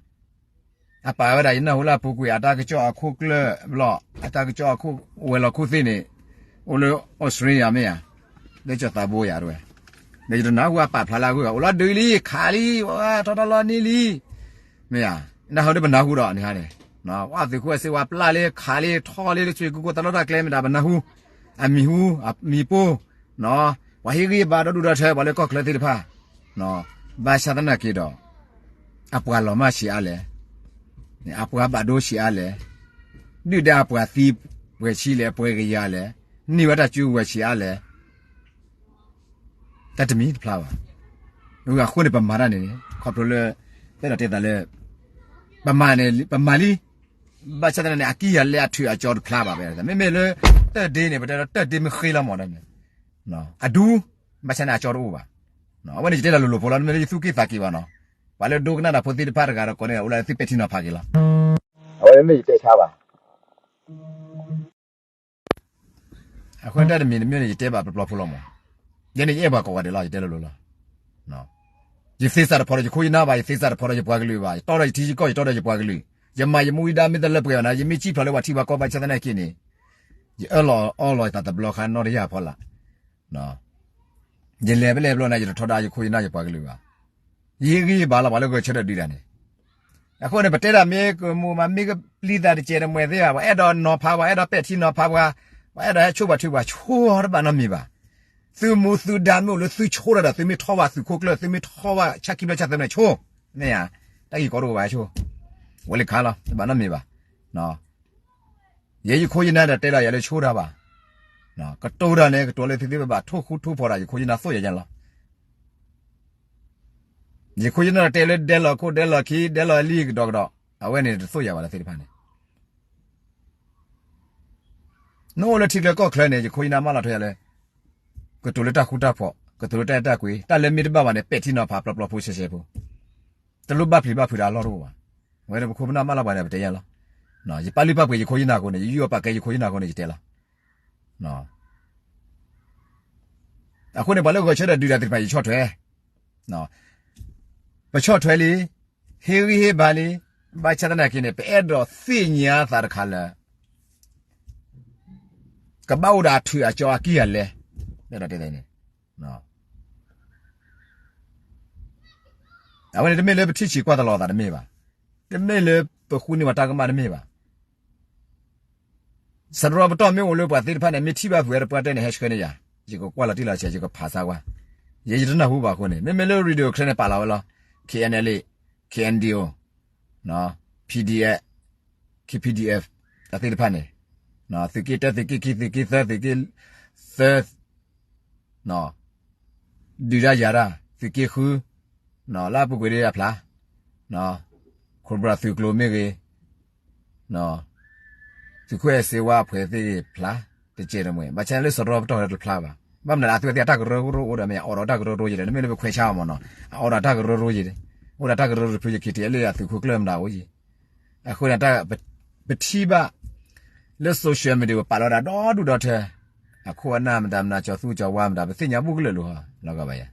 အပာ်ဝဲဒၣ်ယနၢ်ဟူလၢအပူၤကွံာ် အတၢ်ကစီၣ်အခိၣ်ကျၢၢ်ဘျီ, အတၢ်ကစီၣ်အခိၣ်ဝဲၤလီၢ်ခိၣ်သ့ၣ်န့ၣ်, အိၣ်လၢ Australia မ့ၢ်ယၤ, လၢကၠီၤသးဘိယၤတဝဲ, ဒီးယတနၢ်ဟူအပာ်ဖျါလၢအဂုၤအဂၤ အိၣ်လီၤဒုးလံ ခးလံ, ထီထီလီၤန့ၢ်လံ, မ့ၢ်ယၤ, နၢ်ဟူဒီးပနၢ်ဟူဒီးန့ၣ်ဟါန့ၣ်, ပှၤသုးခိၣ်အဲၣ်စ့ဝါပျၢ်လံ ခးလံ ထီလံ လၢစွ့ၢ်ကိၢ်ကိၢ်တၢ်လီၢ်တၢ်ကျဲမ့ၢ်ဒၣ်ပနၢ်ဟူ, အမံၤဟူ, အမံၤပိၢ်, ပှၤဟ့ၣ်ဂံၢ်ဘါဒီဒူၣ်ဒီထၢ ပှၤလၢကီၢ်ချၢသ့ၣ်တဖၣ်, ဘၣ်ဆၣ်သနာ်က့ဒီး, အပှၤလီၤမၢ်ဆံးအါလဲၣ်, အပှၤဘၣ်ဒိဆံးအါလဲၣ်, ဒုၣ်ဒါအပှၤသံပှဲၤဆံးလဲၣ် ပှဲၤကယၤလဲၣ်, န့ၢ်ဝဲတၢ်စုကဝဲၤဆံးအါလဲၣ် တၢ်တမံၤတဖျါဘၣ်. အဃိန့ၣ် ပမၤတၢ်န့ၣ်န့ၣ် ခီဖျိလၢ ပအဲၣ်ဒိးတဲသးလၢ ပမၤန့ၣ် ပမၤလံ, ဘၣ်ဆၣ်သနာ်က့န့ၣ် အကံၢ်အလဲအထူးအကၠီတဖျါဘၣ်. မ့မ့ၢ်လၢ တၢၢ်ဒ့န့ၣ် ပတဲဒီးတၢၢ်ဒ့မ့ၢ်ဃ့လီၤမးဒီးန့ၣ် အဒူ, ဘၣ်ဆၣ်န့ၣ်အကၠီတအိၣ်ဘၣ်. အဝဲန့ၣ်ယတဲလီၤလိၤလိၤဖိလီၤ, မ့ၢ်လၢယသူၣ်က့ၣ်သးက့ၤဘၣ်နီၤ, ပှၤလၢဒိကနၣ်တၢ်ဖိသ့ၣ်တဖၣ်တဂၤဒီးကိးန့ၣ် အိၣ်လၢသုပဲာ်ထံနီၤဖးက့ၤလီၤ. အဝဲန့ၣ်မ့ၢ်ယတဲဆါဘၣ်. အဃိန့ၣ်တၢ်တမံၤတမံၤန့ၣ် ယတဲဘၣ်ပျီပျီဖိလီၤမး, ယဲန့ၣ်ယအဲၣ်ပှၤကိးဂၤဒဲးလီၤ, ယတဲလိၤလိၤလီၤ. ယသ့စးတဖီဒီးယခိၣ်ယနၢ်ဘၣ်, ယသ့စးတဖီဒီးယပှၤကလုာ်ဘၣ်, ယတီဒီးယထံယကီၢ် ယတီဒီးယပှၤကလုာ်, ယမၤယမူယဒါမ့ၢ်တလၢပှဲၤဘၣ်န့ၣ် ယမ့ၢ်စံၣ်ဖျိးလၢပှၤထံပှၤကီၢ်ဘၣ်ဆၣ်သနာ်က့န့ၣ်, ယအၢၣ်လီၤအီလီၤယသးတဘျီဃီနီတယၢ်ဖီလာ် ယလဲၤဖဲလဲၣ်တဘျီန့ၣ် ယတထီဒါယခိၣ်ယနၢ်ယပှၤကလုာ်ဘၣ်. ယဟ့ၣ်ဂံၢ်ဟ့ၣ်ဘါလီၤပှၤလၢဂဲၤဆၢထၢၣ်ဒုးတၢ်န့ၣ်. အဃိန့ၣ် ပတဲတၢ်မ့ၢ်ကမူၤမး မ့ၢ်ကပျံၤသးတစဲးတမှဲၤသ့ဧါ, ပှၤအဲၣ်ဒိးနီၤဖးပှၤ, အဲၣ်ဒိးပဲာ်ထံနီၤဖးပှၤ, ပှၤအဲၣ်ဒိးဟဲဆိၣ်ပှၤထုပှၤ ဆိၣ်အီၤတဘၣ်နီတမံၤဘၣ်. သုမူသုဒါမ့ၢ်အိၣ်လၢသုဆိၣ်တၢ်ဒီး သုမ့ၢ်ထီၣ်ဘၣ်သုးခိၣ်ကျၢၢ် သုမ့ၢ်ထီၣ်ဘၣ်ဆၣ်ခံဘျီဆၣ်သၢဘျီန့ၣ် ဆိၣ်, မ့ၢ်ဧါ, တၢ်ဂ့ၢ်ကီတအိၣ်ဘၣ်ဆိၣ်, ဝဲလၢခါလီၤ တဘၣ်နီတမံၤဘၣ်. ယဲယခိၣ်ယနၢ်ဒီးတဲလီၤယၤလၢဆိၣ်တၢ်ဘၣ်. ကတိၤတၢ်န့ၣ် ကတိၤလၢသုသ့ၣ်ဘၣ်ဘၣ်ထိၣ်ဃူထိၣ်ဖိးဒီး ယခိၣ်ယနၢ်သိၣ်ယၤညါလီၤ. ယခိၣ်ယနၢ်ဒီးတဲလၢဒဲလီၤခိၣ်ဒဲလီၤခံ ဒဲလီၤလံကဒီးကဒီး, အဝဲန့ၣ်တသိၣ်ယၤဘၣ်လၢသ့ၣ်တဖၣ်န့ၣ် နအိၣ်လၢထံချၢကီၢ်ချၢန့ၣ် ယခိၣ်ယနၢ်မၢလီၤထွဲယၤလၢ ကတိၤလၢတၢ်ဃူတၢ်ဖိး, ကတိၤလၢတၢ်အဲၣ်တၢ်ကွံ, တၢ်လၢမ့ၢ်တဘၣ်ဘၣ်န့ၣ် ပဲာ်ထံနီၤဖးပျီပျီဖိဆှဲဆှဲဖိ, တလိၣ်ဘၣ်ပျံၤဘၣ်ဖုးဒီးအလီၢ်တအိၣ်ဘၣ်. အဝဲန့ၣ်ပခိၣ်ပနၢ်မၢလီၤပှၤန့ၣ် ပတဲယၤလီၤ. ယပာ်လုၢ်ပာ်ပှ့ၤယခိၣ်ယနၢ်အဃိန့ၣ် ယယူးယီၣ်ပာ်ကဲယခိၣ်ယနၢ်အဃိန့ၣ် ယတဲလီၤ. အဃိန့ၣ် ပှၤလၢဂဲၤဆၢထၢၣ်ဒုးတၢ်သ့ၣ်တဖၣ် ယဆီၣ်ထွဲ, ပဆီၣ်ထွဲလံ, ဟ့ၣ်ဂံၢ်ဟ့ၣ်ဘါလံ, ဘၣ်ဆၣ်သနာ်က့န့ၣ် ပအဲၣ်ဒိးသ့ၣ်ညါသးတခါလၢ ကဘၣ်အိၣ်ဒီးအထူးအကၠီအကံၢ်အလဲ, အဲၣ်ဒိးတဲန့ၣ်, အဝဲန့ၣ်တမ့ၢ်လၢပထံၣ်ဆံးကွၢ်သလီၤသးတမ့ၢ်ဘၣ်, တမ့ၢ်လၢပဃုန့ၢ်ပှၤတၢ်ကမၣ်တမ့ၢ်ဘၣ်. စရီပတီၢ်မ့ၢ်အိၣ်လၢပှၤသ့ၣ်တဖၣ်န့ၣ် မ့ၢ်ထံၣ်ဘၣ်ဖုးဝဲတပှၢ်တဲန့ၣ် ဟဲဆှၢန့ၢ်ယၤ, ယကကွၢ်လီၤတံၢ်လီၤဆဲး ယကဖးဆါကွၢ်, ယဲယတနၢ်ဟူဘၣ်အဃိန့ၣ် မ့မ့ၢ်လၢ radio ချၢန့ၣ် ပာ်လီၤဝဲလီၤ, KNLA, KNDO, PDF, KPDF တၢ်သ့ၣ်တဖၣ်န့ၣ်, သုးက့တၢ သုးက့ခံ သုးက့သၢ သုးက့သၢ ဒုးတၢ်ယၤတၢ် သုးက့ဃု, လၢအပူၤကွံာ်ဒ်အဖျါ, Cobra သုးကျိၤမ့ၢ်ဂ့ၤ, သုးခိၣ်အဲၣ်စ့ဝါအဖှဲးသ့ၣ်ဂ့ၤဖျါ, တကဲတမှဲၤ ဘၣ်ဆၣ်လၢစရီပတီၢ်တဖျါဘၣ်. ဘၣ်မနုၤလဲၣ် အသုဝဲသ့ၣ်အတၢ်ကရၢကရိအိၣ်ဒီးမ့ၢ် အအိၣ်ဒီးတၢ်ကရၢကရိယဲၢ်ဒီး နမ့ၢ်လၢပခွဲးဆါအီၤမ့ၢ်နီၤ အအိၣ်ဒီးတၢ်ကရၢကရိယဲၢ်, အိၣ်ဒီးတၢ်ကရၢကရိတဖု ယ KTLA အသုးခိၣ်ကျၢၢ်မတၤအိၣ်ယဲၢ်. အဃိန့ၣ် ပထံၣ်ဘၣ် လၢ social media ပပာ်လီၤဒၣ်ဒီဒူၣ်ဒီထၢ အခိၣ်အနၢ်မတၤမနၤ ကၠီၤသူကၠီၤဝါမတၤ ပသ့ၣ်ညါဘူးကလၢာ်လီၤ လီၤဂာ်ဘၣ်ယၤ.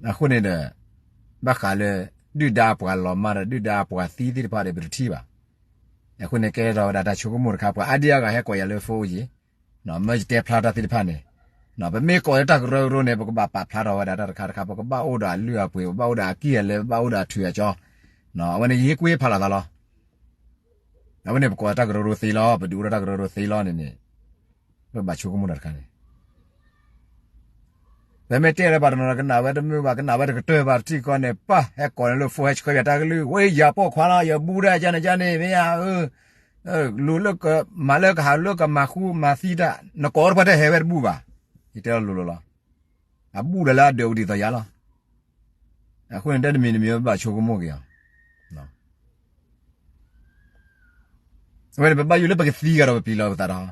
အဃိန့ၣ်ဒီး ဘၣ်ဃးလၢ ဒုၣ်ဒါပှၤလီၤမၢ်ဒီး ဒုၣ်ဒါပှၤသံသ့ၣ်တဖၣ်ဒီး ပတထံၣ်ဘၣ်. အဃိန့ၣ် ကဲထီၣ်ဝဲဒၣ်တၢ်ဆိကမိၣ်တခါ ပှၤအါဒံအါဂၤဟဲကိးယၤလၢ phone ယဲၢ်, မ့ၢ်ယတဲဖျါတၢ်သ့ၣ်တဖၣ်န့ၣ်, ပမ့ၢ်ကိးလၢတၢ်ကရၢကရိန့ၣ် ပကဘၣ်ပာ်ဖျါထီၣ်ဝဲဒၣ်တၢ်တခါတခါ ပကဘၣ်အိၣ်ဒီးအလုၢ်အပှ့ၤ ပဘၣ်အိၣ်ဒီးအကံၢ်အလဲ ပဘၣ်အိၣ်ဒီးအထူးအကၠီ, အဝဲန့ၣ် ယဟ့ၣ်ကွံာ်ဖးလီၤသးလီၤ. အဝဲန့ၣ် ပကိးတၢ်ကရၢကရိသ့လီၤ ပဒုးအိၣ်ဒီးတၢ်ကရၢကရိသ့လီၤန့ၣ်န့ၣ်, ပဘၣ်ဆိကမိၣ်တၢ်တခါန့ၣ် ပမ့ၢ်တဲလၢပှၤတနီၤနီၤ ကနၣ်ဝဲတမုာ်ဘၣ် ကနၣ်ဝဲတကတၢၢ်ဘၣ်တထံၣ်ဃီန့ၣ် ပၢ်ဟဲကိးန့ၣ်လၢ phone ဟဲဆှၢယၤတၢ်ကလုၢ် ဝဲယၤပိာ်ခွါလီၤ ယဘူးတၢ်ယၤန့ၣ်ယၤန့ၣ် မ့ၢ်ဧါ, လိၤလၢကမၤလၢကဟးလိာ်ကမၤဃူမၤသံတၢ် နကိးတပှၢ်တၢၢ်ဟဲဝဲတဘူးဘၣ်. ယတဲလီၤလိၤလိၤလီၤ. အဘူးဒီးလၢအဒၢးအိၣ်ဒ်သိးယၤလီၤ. အဃိန့ၣ် တၢ်တမံၤတမံၤဘၣ်ဆိကမိၣ်က့ၤအီၤ အဝဲန့ၣ် ပဘၣ်ယိၣ်လၢပကသံဂၤဒီးပပျံၤလီၤပသးဒီး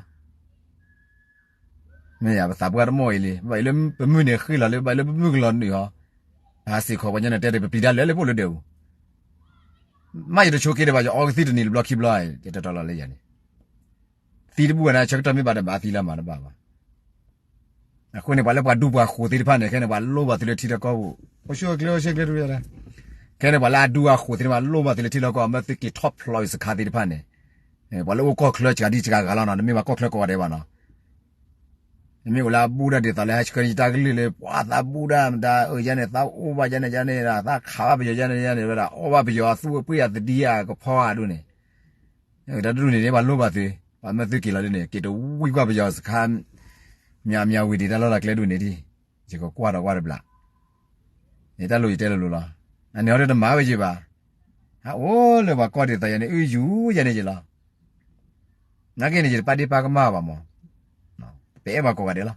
မ့ၢ်ယၤ ပသးပှၢ်တမီၢ်အံၤလံ ပဘၣ်ယိၣ်လၢပမုၢ်န့ၣ်ဃ့ၢ်လီၤလၢ ပဘၣ်ယိၣ်လၢပမုၢ်ကလီၤနုာ်ဟီ, ပဟးစ့ၢ်ကီးပှၤညီန့ၣ် တဲတ့ၢ်ပပျံၤတၢ်လၢလၢပအိၣ်လၢဒဲးပူၤ, မ့ၢ်ယတဆိးက့တဘၣ် ယအီကသံၣ်တနံၤတဘျီခံဘျီ ယတဲတီလီၤလၢယၤန့ၣ်, သံတဘူၣ်ဝဲန့ၣ် ဆၢကတီၢ်မ့ၢ်ဘၣ်ဒီးဘၣ်သံလၢမၤတဘၣ်ဘၣ်, အဃိန့ၣ် ပှၤလၢပှၤဒူပှၤဃိၤသ့ၣ်တဖၣ်န့ၣ် ခဲန့ၣ် ပှၤလိၣ်ဘၣ်သုလၢထံလီၢ်ကီၢ်ပူၤ, အိၣ်ဆူၣ်အိၣ်ချ့ အိၣ်ဆူၣ်အိၣ်ချ့တဝဲဒၣ်, ခဲန့ၣ် ပှၤလၢအဒူအဃိၤသ့ၣ်တဖၣ် လိၣ်ဘၣ်သုလၢထံလီၢ်ကီၢ် မ့ၢ်သုက့ၤထီၣ်ဖျိးအံၤစခါသ့ၣ်တဖၣ်န့ၣ်, ပှၤလၢအိၣ်ကီၢ်ချၢစှၤဒံစှၤဂၤလီၤနီၤ, နမ့ၢ်ပှၤကီၢ်ချၢကိးဂၤဒဲးဘၣ်နီၤ နမ့ၢ်အိၣ်လၢအဘူးဒၣ်ဒ်သိးလၢဟဲဆှၢန့ၢ်ယတၢ်ကလုၢ်လၢ ပှၤသးဘူးဒၣ်မတၤ အၢ ယၤန့ၣ် သးအိၣ်ဘၣ်ယၤန့ၣ် ယၤန့ၣ် သးခးဘၣ်ပယီၤယၤန့ၣ် ယၤန့ၣ် ဝဲဒၣ် အီၣ်ဘၣ်ပယီၤအသူၣ်အပှ့ၤအသဒံအကဖီအဒိၣ်န့ၣ်, တၢ်တဒူၣ်န့ၣ်န့ၣ် ပှၤလိၣ်ဘၣ်သု, ပှၤမ့ၢ်သုက့ၤလီၤဒ်န့ၣ် က့ၤတဝံကွၢ်ပယီၤစခါ မၠးမၠးဝံၤဒံးတၢ်လီၢ်လၢကျဲဒူၣ်န့ၣ်ဒံး, ယကကွၢ်ဒီးကွၢ်တဘျီ, ယတၢ်လိၣ်ယတဲလိၤလိၤလီၤ, အန့ၣ်ဟီဒ်တမၤဝဲယံၤဘၣ်, အအိၣ်လၢပှၤကီၢ်ဒ်သိးယၤန့ၣ် အုယူၤယၤန့ၣ်ယလီၤ နာ်က့န့ၣ် ယတပာ်ဒ့ၣ်ပာ်ကမၣ်ဘၣ်မး, ပအဲၣ်ပှၤကိးဂၤဒဲးလီၤ.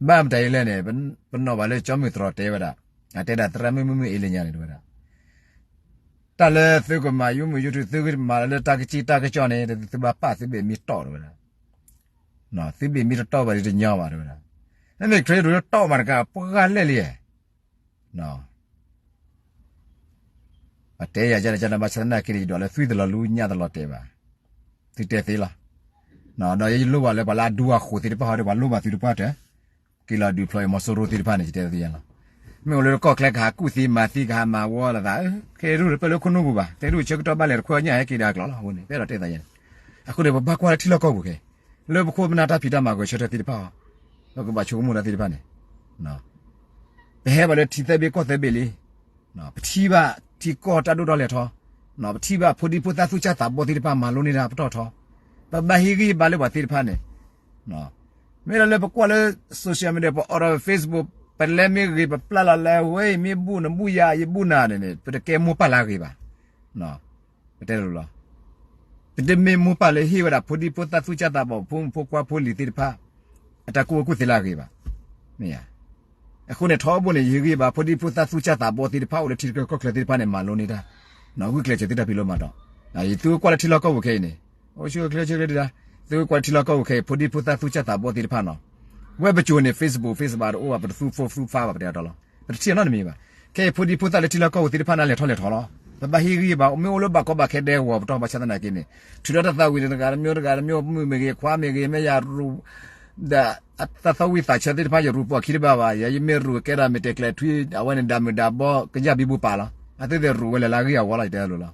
ဘၣ်မတၤအံၤလဲၣ်န့ၣ် ပနီၣ်ဘၣ်လၢကၠီမုၢ်တြီၤတဲဝဲဒၣ်, အတဲဒၣ်သရၣ်မုၣ်မုၣ်မုၣ်အ့လံညါန့ၣ်တဝဲဒၣ်, တၢ်လၢသုကမၤ YouTube သုကမၤလၢတၢ်ကစံၣ်တၢ်ကစီၣ်န့ၣ် သုဘၣ်ပာ်သုဘ့ၣ်မံတီၢ်တဝဲဒၣ်, သုဘ့ၣ်မံတတီၢ်ဘၣ်ဒ်တညီဘၣ်တဝဲဒၣ်, မ့မ့ၢ်ခရံာ်ဒိၣ်လၢတီၢ်မးတကး ပှၤဂၤလဲၣ်လံ ပတဲယၤယၤန့ၣ် ကနဘၣ်ဆၣ်သနာ်က့န့ၣ် ယဒိးလၢသွံၣ်တလီၤလူညၣ်တလီၤတဲာ်ဘၣ်, သုတဲသ့လီၤ. ဒီးယလိၣ်ဘၣ်လၢပှၤလၢအဒူအဃိၤသ့ၣ်တဖၣ်ဟီဒီး ပှၤလိၣ်ဘၣ်သုတပှၢ်တၢၢ်, က့ၤလီၤဒုးဖျိးအံၤမီၤစိရိၤသ့ၣ်တဖၣ်န့ၣ် ယတဲသ့ယၤလီၤ. မ့ၢ်အိၣ်လၢကီၢ်ချၢကဟးကူၣ်သ့မၤသ့ကဟးမၤဝီလီၤသး, ခဲအံၤဒိၣ်တပၢၢ်လၢခိၣ်နူာ်ပူၤဘၣ်, တဲဒိၣ်ဆၢကတီၢ်ဘၣ်လဲၤတခွဲအီၣ်ညၣ်ဟဲက့ၤဒီးအကျိၤလီၤအဃိန့ၣ် ပအဲၣ်ဒိးတဲသးယၤန့ၣ်, အဃိန့ၣ်ပဘၣ်ကွၢ်လၢထံလီၢ်ကီၢ်ပူၤခဲအံၤ, လၢပခိၣ်ပနၢ်တၢ်ဖံးတၢ်မၤဂဲၤဆၢထၢၣ်သ့ၣ်တဖၣ်အီၤ, ပကဘၣ်ဆိကမိၣ်တၢ်သ့ၣ်တဖၣ်န့ၣ် ပဟဲဘၣ်လၢထံသၢဘ့ၣ်ကီၢ်သၢဘ့ၣ်လံ, ပထံၣ်ဘၣ်ထံကီၢ်တၢ်ဒိၣ်ထီၣ်လဲၢ်ထီၣ်, ပထံၣ်ဘၣ်ဖိဒံဖိသၣ်သူၣ်စၢ်သးဘီသ့ၣ်တဖၣ်မၤလိန့ၢ်တၢ်ပတီၢ်ထီၣ်, ပဘၣ်ဟ့ၣ်ဂံၢ်ဘါလၢပှၤသ့ၣ်တဖၣ်န့ၣ်, မ့ၢ်လၢလၢပကွၢ်လၢ social media ပအိးထီၣ် Facebook ပလဲမ့ၢ်ဂ့ၤ ပပျၢ်လီၤလၢဝဲအံၤ မ့ၢ်ဘူၣ်နဘူၣ်ယၤ ယဘူၣ်နၤန့ၣ်န့ၣ် ပတကဲမိၢ်ပၢ်လၢအဂ့ၤဘၣ်. ပတဲလိၤလီၤ. ပတမ့ၢ်မိၢ်ပၢ်လၢဟ့ၣ်ဝဲဒၣ်ဖိဒံဖိသၣ်သူၣ်စၢ်သးဘီၣ် ဖိမုၣ်ဖိခွါဖိလံၤသ့ၣ်တဖၣ် အတၢ်ကူၣ်ဘၣ်ကူၣ်သ့လၢအဂ့ၤဘၣ်. မ့ၢ်ဧါ. အဃိန့ၣ် ထီဘိန့ၣ် ယဟ့ၣ်ဂံၢ်ဘါ ဖိဒံဖိသၣ်သူၣ်စၢ်သးဘီသ့ၣ်တဖၣ် အိၣ်လၢထံကီၢ်ချၢသ့ၣ်တဖၣ်န့ၣ် မၤလိန့ၢ်တၢ်, ဂုာ်ကျဲးစၢးသုတၢ်ဖံးလိမၤဒိး, သုကွၢ်လၢထံလီၢ်ကီၢ်ပူၤခဲအံၤန့ၣ်, အိၣ်ဆူၣ်အိၣ်ချ့ဆူၣ်ချ့ဒၣ်, သုကွၢ်လၢထံလီၢ်ကီၢ်ပူၤခဲအံၤ ဖိဒံဖိသၣ်သူၣ်စၢ်သးဘီသ့ၣ်တဖၣ်နီၤ, ဝဲပစိၤန့ၣ် Facebook Facebook တအိၣ်ဘၣ် ပတသူဖိသူဖါဘၣ် ပတဲအတီလီၤ, ပတထံၣ်အနီတမံၤဘၣ်. ခဲအံၤဖိဒံဖိသၣ်လၢထံလီၢ်ကီၢ်ပူၤသ့ၣ်တဖၣ်န့ၣ် လဲၤထီၣ်လဲၤထီလီၤ. ပဘၣ်ဟ့ၣ်ဂံၢ်ဘါ မ့ၢ်အိၣ်လၢဘၣ်ကီဘၣ်ခဲဒဲကဝီၤပတီၢ် ဘၣ်ဆၣ်သနာ်က့န့ၣ်, ထုးထီၣ်တၢ်သးဝံၤန့ၣ် တဂၤတမံၤတဂၤတမံၤ မုၣ်မ့ၢ်ဂ့ၤ ခွါမ့ၢ်ဂ့ၤ မ့ၢ်ယၤရူး ဒီးတၢ်သီဝံၣ်သးဆၢသ့ၣ်တဖၣ် ယရူးပိာ်ခံတဘၣ်ဘၣ်, ယၤယမ့ၢ်ရူးကဲဒၣ်မ့ၢ်တဲာ်ကျဲၤထွံ အဝဲန့ၣ် ဒၣ်မုၢ်ဒၣ်ဘီ ကယၢ်ဘံဘူပာ်လီၤ. အသုသ့ၣ်ရူးဝဲလၢ်လၢအဂံၢ်အဝီလီၤ ယတဲလိၤလီၤ.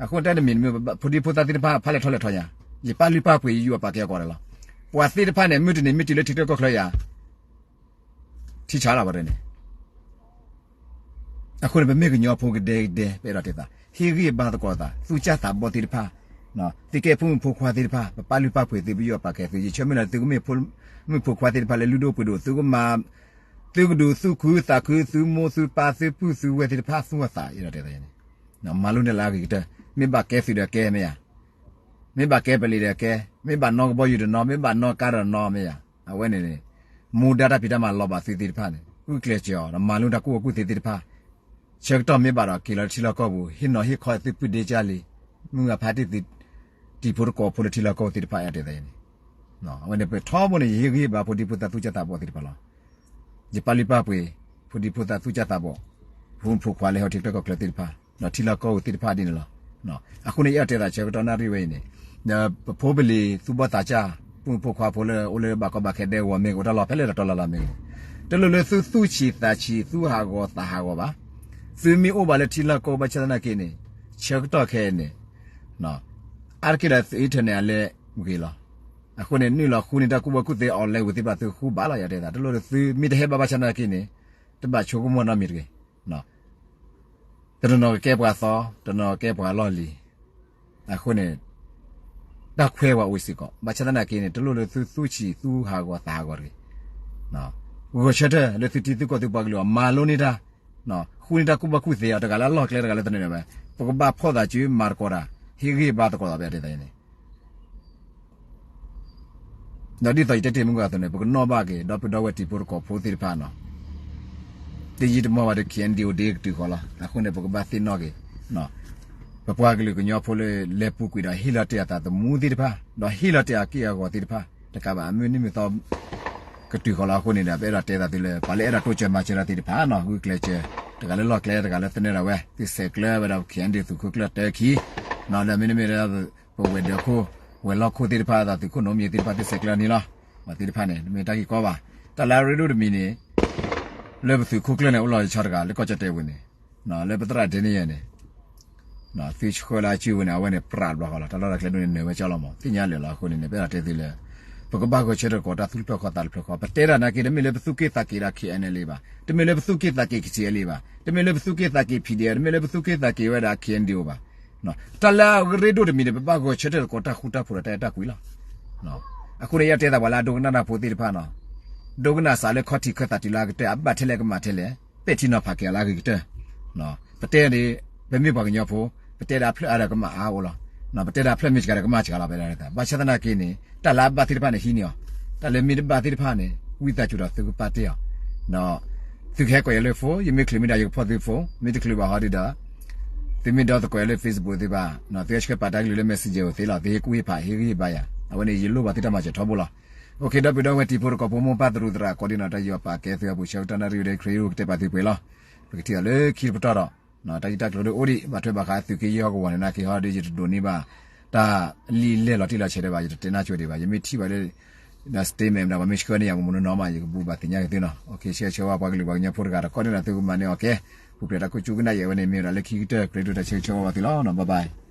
အဃိန့ၣ်တၢ်တမံၤတမံၤ ဖိဒံဖိသၣ်သ့ၣ်တဖၣ် ဖးလဲၤထီၣ်လဲၤထီညါ, ယပာ်လုၢ်ပာ်ပှ့ၤ ယယူးယီၣ်ပာ်ကဲအဂီၢ်န့ၣ်လီၤ. ပှၤသ့ၣ်တဖၣ်န့ၣ် မုၢ်တနံၤမ့ၢ်တုၤလၢထံကီၢ်ချၢယၤ ထံဆါလီၤပှၤတဂၤန့ၣ် အဃိန့ၣ် ပမ့ၢ်ကညီဖိကဒဲကဒဲ ပအဲၣ်ဒိးတဲသး ဟ့ၣ်ဂံၢ်ဘါသကိးသး သူၣ်စၢ်သးဘီသ့ၣ်တဖၣ်, သုကဲဖိမုၣ်ဖိခွါသ့ၣ်တဖၣ် ပပာ်လုၢ်ပာ်ပှ့ၤသု ပယူးယီၣ်ပာ်ကဲသု, ယဆၢမုၢ်လၢ်သုကမ့ၢ်ဖိမုၣ်ဖိခွါသ့ၣ်တဖၣ်လၢလုၢ်ဒိၣ်ပှ့ၤဒိၣ် သုကမၤ, သုကဒုးသူၣ်ခုသးခု သုမိၢ်သုပၢ်သုပုၢ်သုဝဲၢ်သ့ၣ်တဖၣ်သူၣ်အသး အဲၣ်ဒိးတဲသးန့ၣ်, မၤလိန့ၢ်လၢအဂ့ၤကတၢၢ်, မ့ၢ်ဘၣ်ကဲသုဒီးကဲမ့ၢ်ဧါ မ့ၢ်ဘၣ်ကဲပလံၤဒီးကဲ, မ့ၢ်ဘၣ်နီၢ်ကဘီယူၤဒီးနီၢ်, မ့ၢ်ဘၣ်နီၢ်ကါဒီးနီၢ်မ့ၢ်ဧါ, အဝဲန့ၣ်န့ၣ်, မူဒါတၢ်ဖံးတၢ်မၤလီၤဘၣ်သုသ့ၣ်တဖၣ်န့ၣ် ဂုာ်ကျဲးစၢးအီၤ ဒီးမၤလိတၢ်ကူၣ်ဘၣ်ကူၣ်သ့သ့ၣ်တဖၣ်, ဆၢကတီၢ်မ့ၢ်ဘၣ်ဒီးက့ၤလီၤထံလီၢ်ကီၢ်ပူၤ ဟ့ၣ်နီၤဟ့ၣ်ခီသုပုၢ်ဒ့ကၢ်လံၤ, မုၢ်ဂၤဖါတံၢ်သု, တံၤဖိတကိးဖိလၢထံလီၢ်ကီၢ်ပူၤသ့ၣ်တဖၣ်အဲၣ်ဒိးတဲသးန့ၣ်, အဝဲန့ၣ်ပထီဘိန့ၣ် ယဟ့ၣ်ဂံၢ်ဘါဖိဒံဖိသၣ်သူၣ်စၢ်သးဘီသ့ၣ်တဖၣ်လီၤ. ယပာ်လုၢ်ပာ်ပှ့ၤ ဖိဒံဖိသၣ်သူၣ်စၢ်သးဘီ, ဖိမုၣ်ဖိခွါလၢဟဲအိၣ်ထံချၢကီၢ်ချၢသ့ၣ်တဖၣ်, ဒီးထံလီၢ်ကီၢ်ပူၤသ့ၣ်တဖၣ်ဒ်န့ၣ်လီၤ. အဃိန့ၣ် ယအဲၣ်ဒိးတဲသးဆၢကတီၢ်နၣ်ရံၣ်ဝဲအံၤန့ၣ်, ဒီးပဖိပလံၤသူၣ်ဘီၣ်သးစၢ်, ဖိမုၣ်ဖိခွါဖိလၢအိၣ်လၢဘၣ်ကီဘၣ်ခဲဒဲကဝီၤမ့ၢ်ဂ့ၤ အိၣ်တၢ်လီၢ်ဖဲလဲၣ်တၢ်တီလၢ်လၢ်မ့ၢ်ဂ့ၤ, တလိၣ်လၢသုသူၣ်ဆံးသးဆံး သူဟးဂီၤသးဟးဂီၤဘၣ်. သုမ့ၢ်အိၣ်ဘၣ်လၢထံလီၢ်ကီၢ်ပူၤဘၣ်ဆၣ်သနာ်က့န့ၣ်, ဆၢကတီၢ်ခဲအံၤန့ၣ် အါတက့ၢ်ဒီး internet အလဲၢ်ဂ့ၤလီၤ. အဃိန့ၣ် နုာ်လီၤဃုန့ၢ်တၢ်ကူၣ်ဘၣ်ကူၣ်သ့ online ဝံၤသ့ၣ်တဖၣ် သုဃုဘၣ်လီၤ ယတဲသး, တလိၣ်လၢသုမ့ၢ်တဟဲဘၣ်ဘၣ်ဆၣ်သနာ်က့န့ၣ်, တဘၣ်ဆိကမိၣ်နီတမံၤတဂ့ၤ. တနီၤနီၤကကဲပှၤသီ, တနီၤကဲပှၤလီၢ်လံၤ, အဃိန့ၣ် တၢ်ခွဲးဝဲအိၣ်စ့ၢ်ကီး, ဘၣ်ဆၣ်သနာ်က့န့ၣ် တလိၣ်လၢသုသူၣ်ဆံး သူဟးဂီၤသးဟးဂီၤတဂ့ၤ. ဂီၤဆၢထၢၣ်လၢသုထံသုကီၢ်သုပှၤကလုာ်အီၤ မၤလိန့ၢ်တၢ်, ဃုန့ၢ်တၢ်ကူၣ်ဘၣ်ကူၣ်သ့အီၤ တဂၤလၢအလီၢ်ကျဲ တဂၤလၢသန့ၤဝဲ, ပကဘၣ်ဖီၣ်သးစု မၤသကိးတၢ်, ဟ့ၣ်ဂံၢ်ဘါသကိးသး ပအဲၣ်ဒိးတဲသးန့ၣ် ဒီးဒ်သိးယတဲတ့ၢ်မုၢ်ဂီၤအသိးန့ၣ် ပကနီၣ်ဘၣ်က့ၤ ဒီပုၢ်ဒီဝဲၢ်တံၤဖိသကိးဖိသ့ၣ်တဖၣ်နီၤ, တယံာ်တမီၢ်ဘၣ်ဒီး KNDO ဒ့ကတုၤဃီလီၤ. အဃိန့ၣ် ပကဘၣ်သ့ၣ်နီၣ်က့ၤ, ပပှၤကလုာ်ကညီဖိလၢလဲၤပူၤကွံာ်ဒီးဟ့ၣ်လီၤတ့ၢ်အသးသမူသ့ၣ်တဖၣ်, ဒီးဟ့ၣ်လီၤတ့ၢ်အက့ၢ်အဂီၤသ့ၣ်တဖၣ်, တကးဘၣ်အမုၢ်နံၤမုၢ်သီ ကတုၤဃီလီၤ. အဃိန့ၣ်ဒီး ပအဲၣ်ဒိးတဲသးသုလၢ ပှၤလၢအဲၣ်ဒိးတိစၢၤမၤစၢၤတၢ်သ့ၣ်တဖၣ်နီၤ, ဂုာ်ကျဲးစၢး, တဂၤလၢလီၢ်ကျဲ တဂၤလၢသန့ၤဒၣ်ဝဲ, သုဆဲးကျၢဝဲဒီး KNDO သုးခိၣ်ကျၢၢ်တၢခံ, ဒီးမ့တမ့ၢ်ဒီး ပဝဲၢ်ဒၢးခိၣ် ဝဲၤလီၢ်ခိၣ်သ့ၣ်တဖၣ် ဒီးသုးခိၣ်နိမ့ၢ်သ့ၣ်တဖၣ်သ့ၣ်ဆဲးကျၢန့ၣ်လီၤ. မ့ၢ်သ့ၣ်တဖၣ်န့ၣ် တမ့ၢ်တၢ်ဂ့ၢ်ကီဘၣ်. တၢ်လၢအရ့ဒိၣ်တမံၤန့ၣ် လၢပသုးခိၣ်ကျၢၢ်န့ၣ် အိၣ်လီၤဆီတဂၤ လၢကီၢ်ကၠီၣ်တဲာ်ပူၤန့ၣ်, လၢပသရၣ်ဒဲန့ယဲၢ်န့ၣ် သုဆှၢလၢအစုပူၤန့ၣ် အဝဲန့ၣ်ပြးတဘျီဃီလီၤ. တၢ်လီၢ်တၢ်ကျဲဒိၣ်န့ၣ် နၢၤဝဲကၠီလီၤမး. သ့ၣ်ညါလၢာ်လီၤ. အဃိန့ၣ်န့ၣ် ပအဲၣ်ဒိးတဲသုလၢ ပကဘၣ်ဂဲၤဆၢထၢၣ်သကိးတၢ်သူၣ်တဖျၢၣ်ဃီသးတဖျၢၣ်ဃီ, ပတဲတၢ်နာ်က့ တမ့ၢ်လၢပသူၣ်က့ၣ်သးက့ၤဒီး K N L A ဘၣ်, တမ့ၢ်လၢပသူၣ်က့ၣ်သးက့ၤ K T L A ဘၣ်, တမ့ၢ်လၢပသူၣ်က့ၣ်သးက့ၤ P D F, တမ့ၢ်လၢပသူၣ်က့ၣ်သးက့ၤဝဲဒၣ် K N D O ဘၣ်. တၢ်လၢအရ့ဒိၣ်တမံၤန့ၣ် ပဘၣ်ဂဲၤဆၢထၢၣ်သကိးတၢ်ဃူတၢ်ဖိးဒီးတၢ်အဲၣ်တၢ်ကွံလီၤ. အဃိန့ၣ် ယတဲသးပှၤလၢအဒိကနၣ်တၢ်ဖိသ့ၣ်တဖၣ်နီၤ, ဒိကနၣ်စးလၢခီၣ်ထံးခၢၣ်သးတုၤလၢအကတၢၢ်, အဘၣ်ထဲလဲၣ်ကမၤထဲလဲၣ်, ပဲာ်ထံနီၤဖးက့ၤအီၤလၢအဂ့ၤကတၢၢ်. ပတဲဒ် ပမ့ၢ်ပှၤကညီဖိ, ပတဲဒၣ်ဖျၢၣ်အါဒီးကမၣ်အါအိၣ်လီၤ. ပတဲဒၣ်ဖျၢၣ်မ့ၢ်စှၤဒီးကမၣ်စှၤလီၤ ပတဲဒၣ်. ဘၣ်ဆၣ်သနာ်က့န့ၣ် တၢ်လၢအဘၣ်သ့ၣ်တဖၣ်န့ၣ်ဟံးန့ၢ်အီၤ, တၢ်လၢမ့ၢ်တဘၣ်သ့ၣ်တဖၣ်န့ၣ် ဝံသးစူၤဒီးသုကပာ်တ့ၢ်အီၤ. သုကဟဲကွဲးယၤလၢ phone, ယမ့ၢ်ချုးမ့ၢ်ဒီးယကဖီၣ်သု phone, မ့ၢ်တချုးဘၣ်ဟီဒ်ဒီး သုမ့ၢ်ဒီသကိးယၤလၢ Facebook သ့ၣ်တဖၣ်, သုဟဲဆှၢပာ်တၢ်ကလုၢ်လၢ Messenger အိၣ်သ့လီၤ. သုဟ့ၣ်ကူၣ်ဟ့ၣ်ဖး ဟ့ၣ်ဂံၢ်ဟ့ၣ်ဘါယၤ, အဝဲန့ၣ်ယလိၣ်ဘၣ်သုတၢ်မၤစၢၤထီဘိလီၤ. အိၣ်ခ့ ဒီပုၢ်ဒီဝဲၢ်တံၤဖိသကိးဖိ မိၢ်ပၢ်သရူးသရၣ်ကိးဒံနီၤ, တၢ်ယီၤပာ်ကဲသုအပူၤ ဆၢကတီၢ်နၣ်ရံၣ်ဝဲဒၣ် ခရံာ်အိၣ်ကတဲာ်ပာ်သုပှဲၤလီၤ. ပကထံၣ်အီၤလၢခံတပတီၢ်ဒီး တၢ်ဂ့ၢ်တၢ်ကျိၤဒ်အိၣ်ဒံး ဘၣ်ထွဲဘၣ်ဃးသုးက့ယဲၢ်ဟီၣ်ကဝီၤန့ၣ် နာ်က့ဟီဒ် ယတဒိးန့ၢ်ဘၣ် တၢ်လံာ်လဲၢ်လီၤတံၢ်လီၤဆဲးဒံးဘၣ်, ယတတဲနၢ်ဆိဒံးဘၣ်. ယမ့ၢ်ထံၣ်ဘၣ်လၢ ဒီး statement မ့ၢ်ဒီး ပှၤမ့ၢ်ဆှၢန့ၢ်ယၤမ့ၢ်မ့ၢ်နီၢ်နီၢ်မး ယကဘူးဘၣ်သ့ၣ်ညါက့ၤသုနီၤ. အိၣ်ခ့ ဆၢဂ့ၤဆၢဝါပှၤကလုာ်ပှၤကညီဖိတဂၤဒီး ကိးဒံနီၤ သုကမၤန့ၢ်အီၤကဲ ပူၤဖျဲးတၢ်ခိၣ်ကၠူကနၣ်ယဲၢ်ဝဲန့ၣ် မ့ၢ်ဝဲဒၣ်လၢခံကတၢၢ် ကြၢးဒိးတၢ်ဆၢဂ့ၤဆၢဝါဘၣ်သုလီၤ. Bye bye.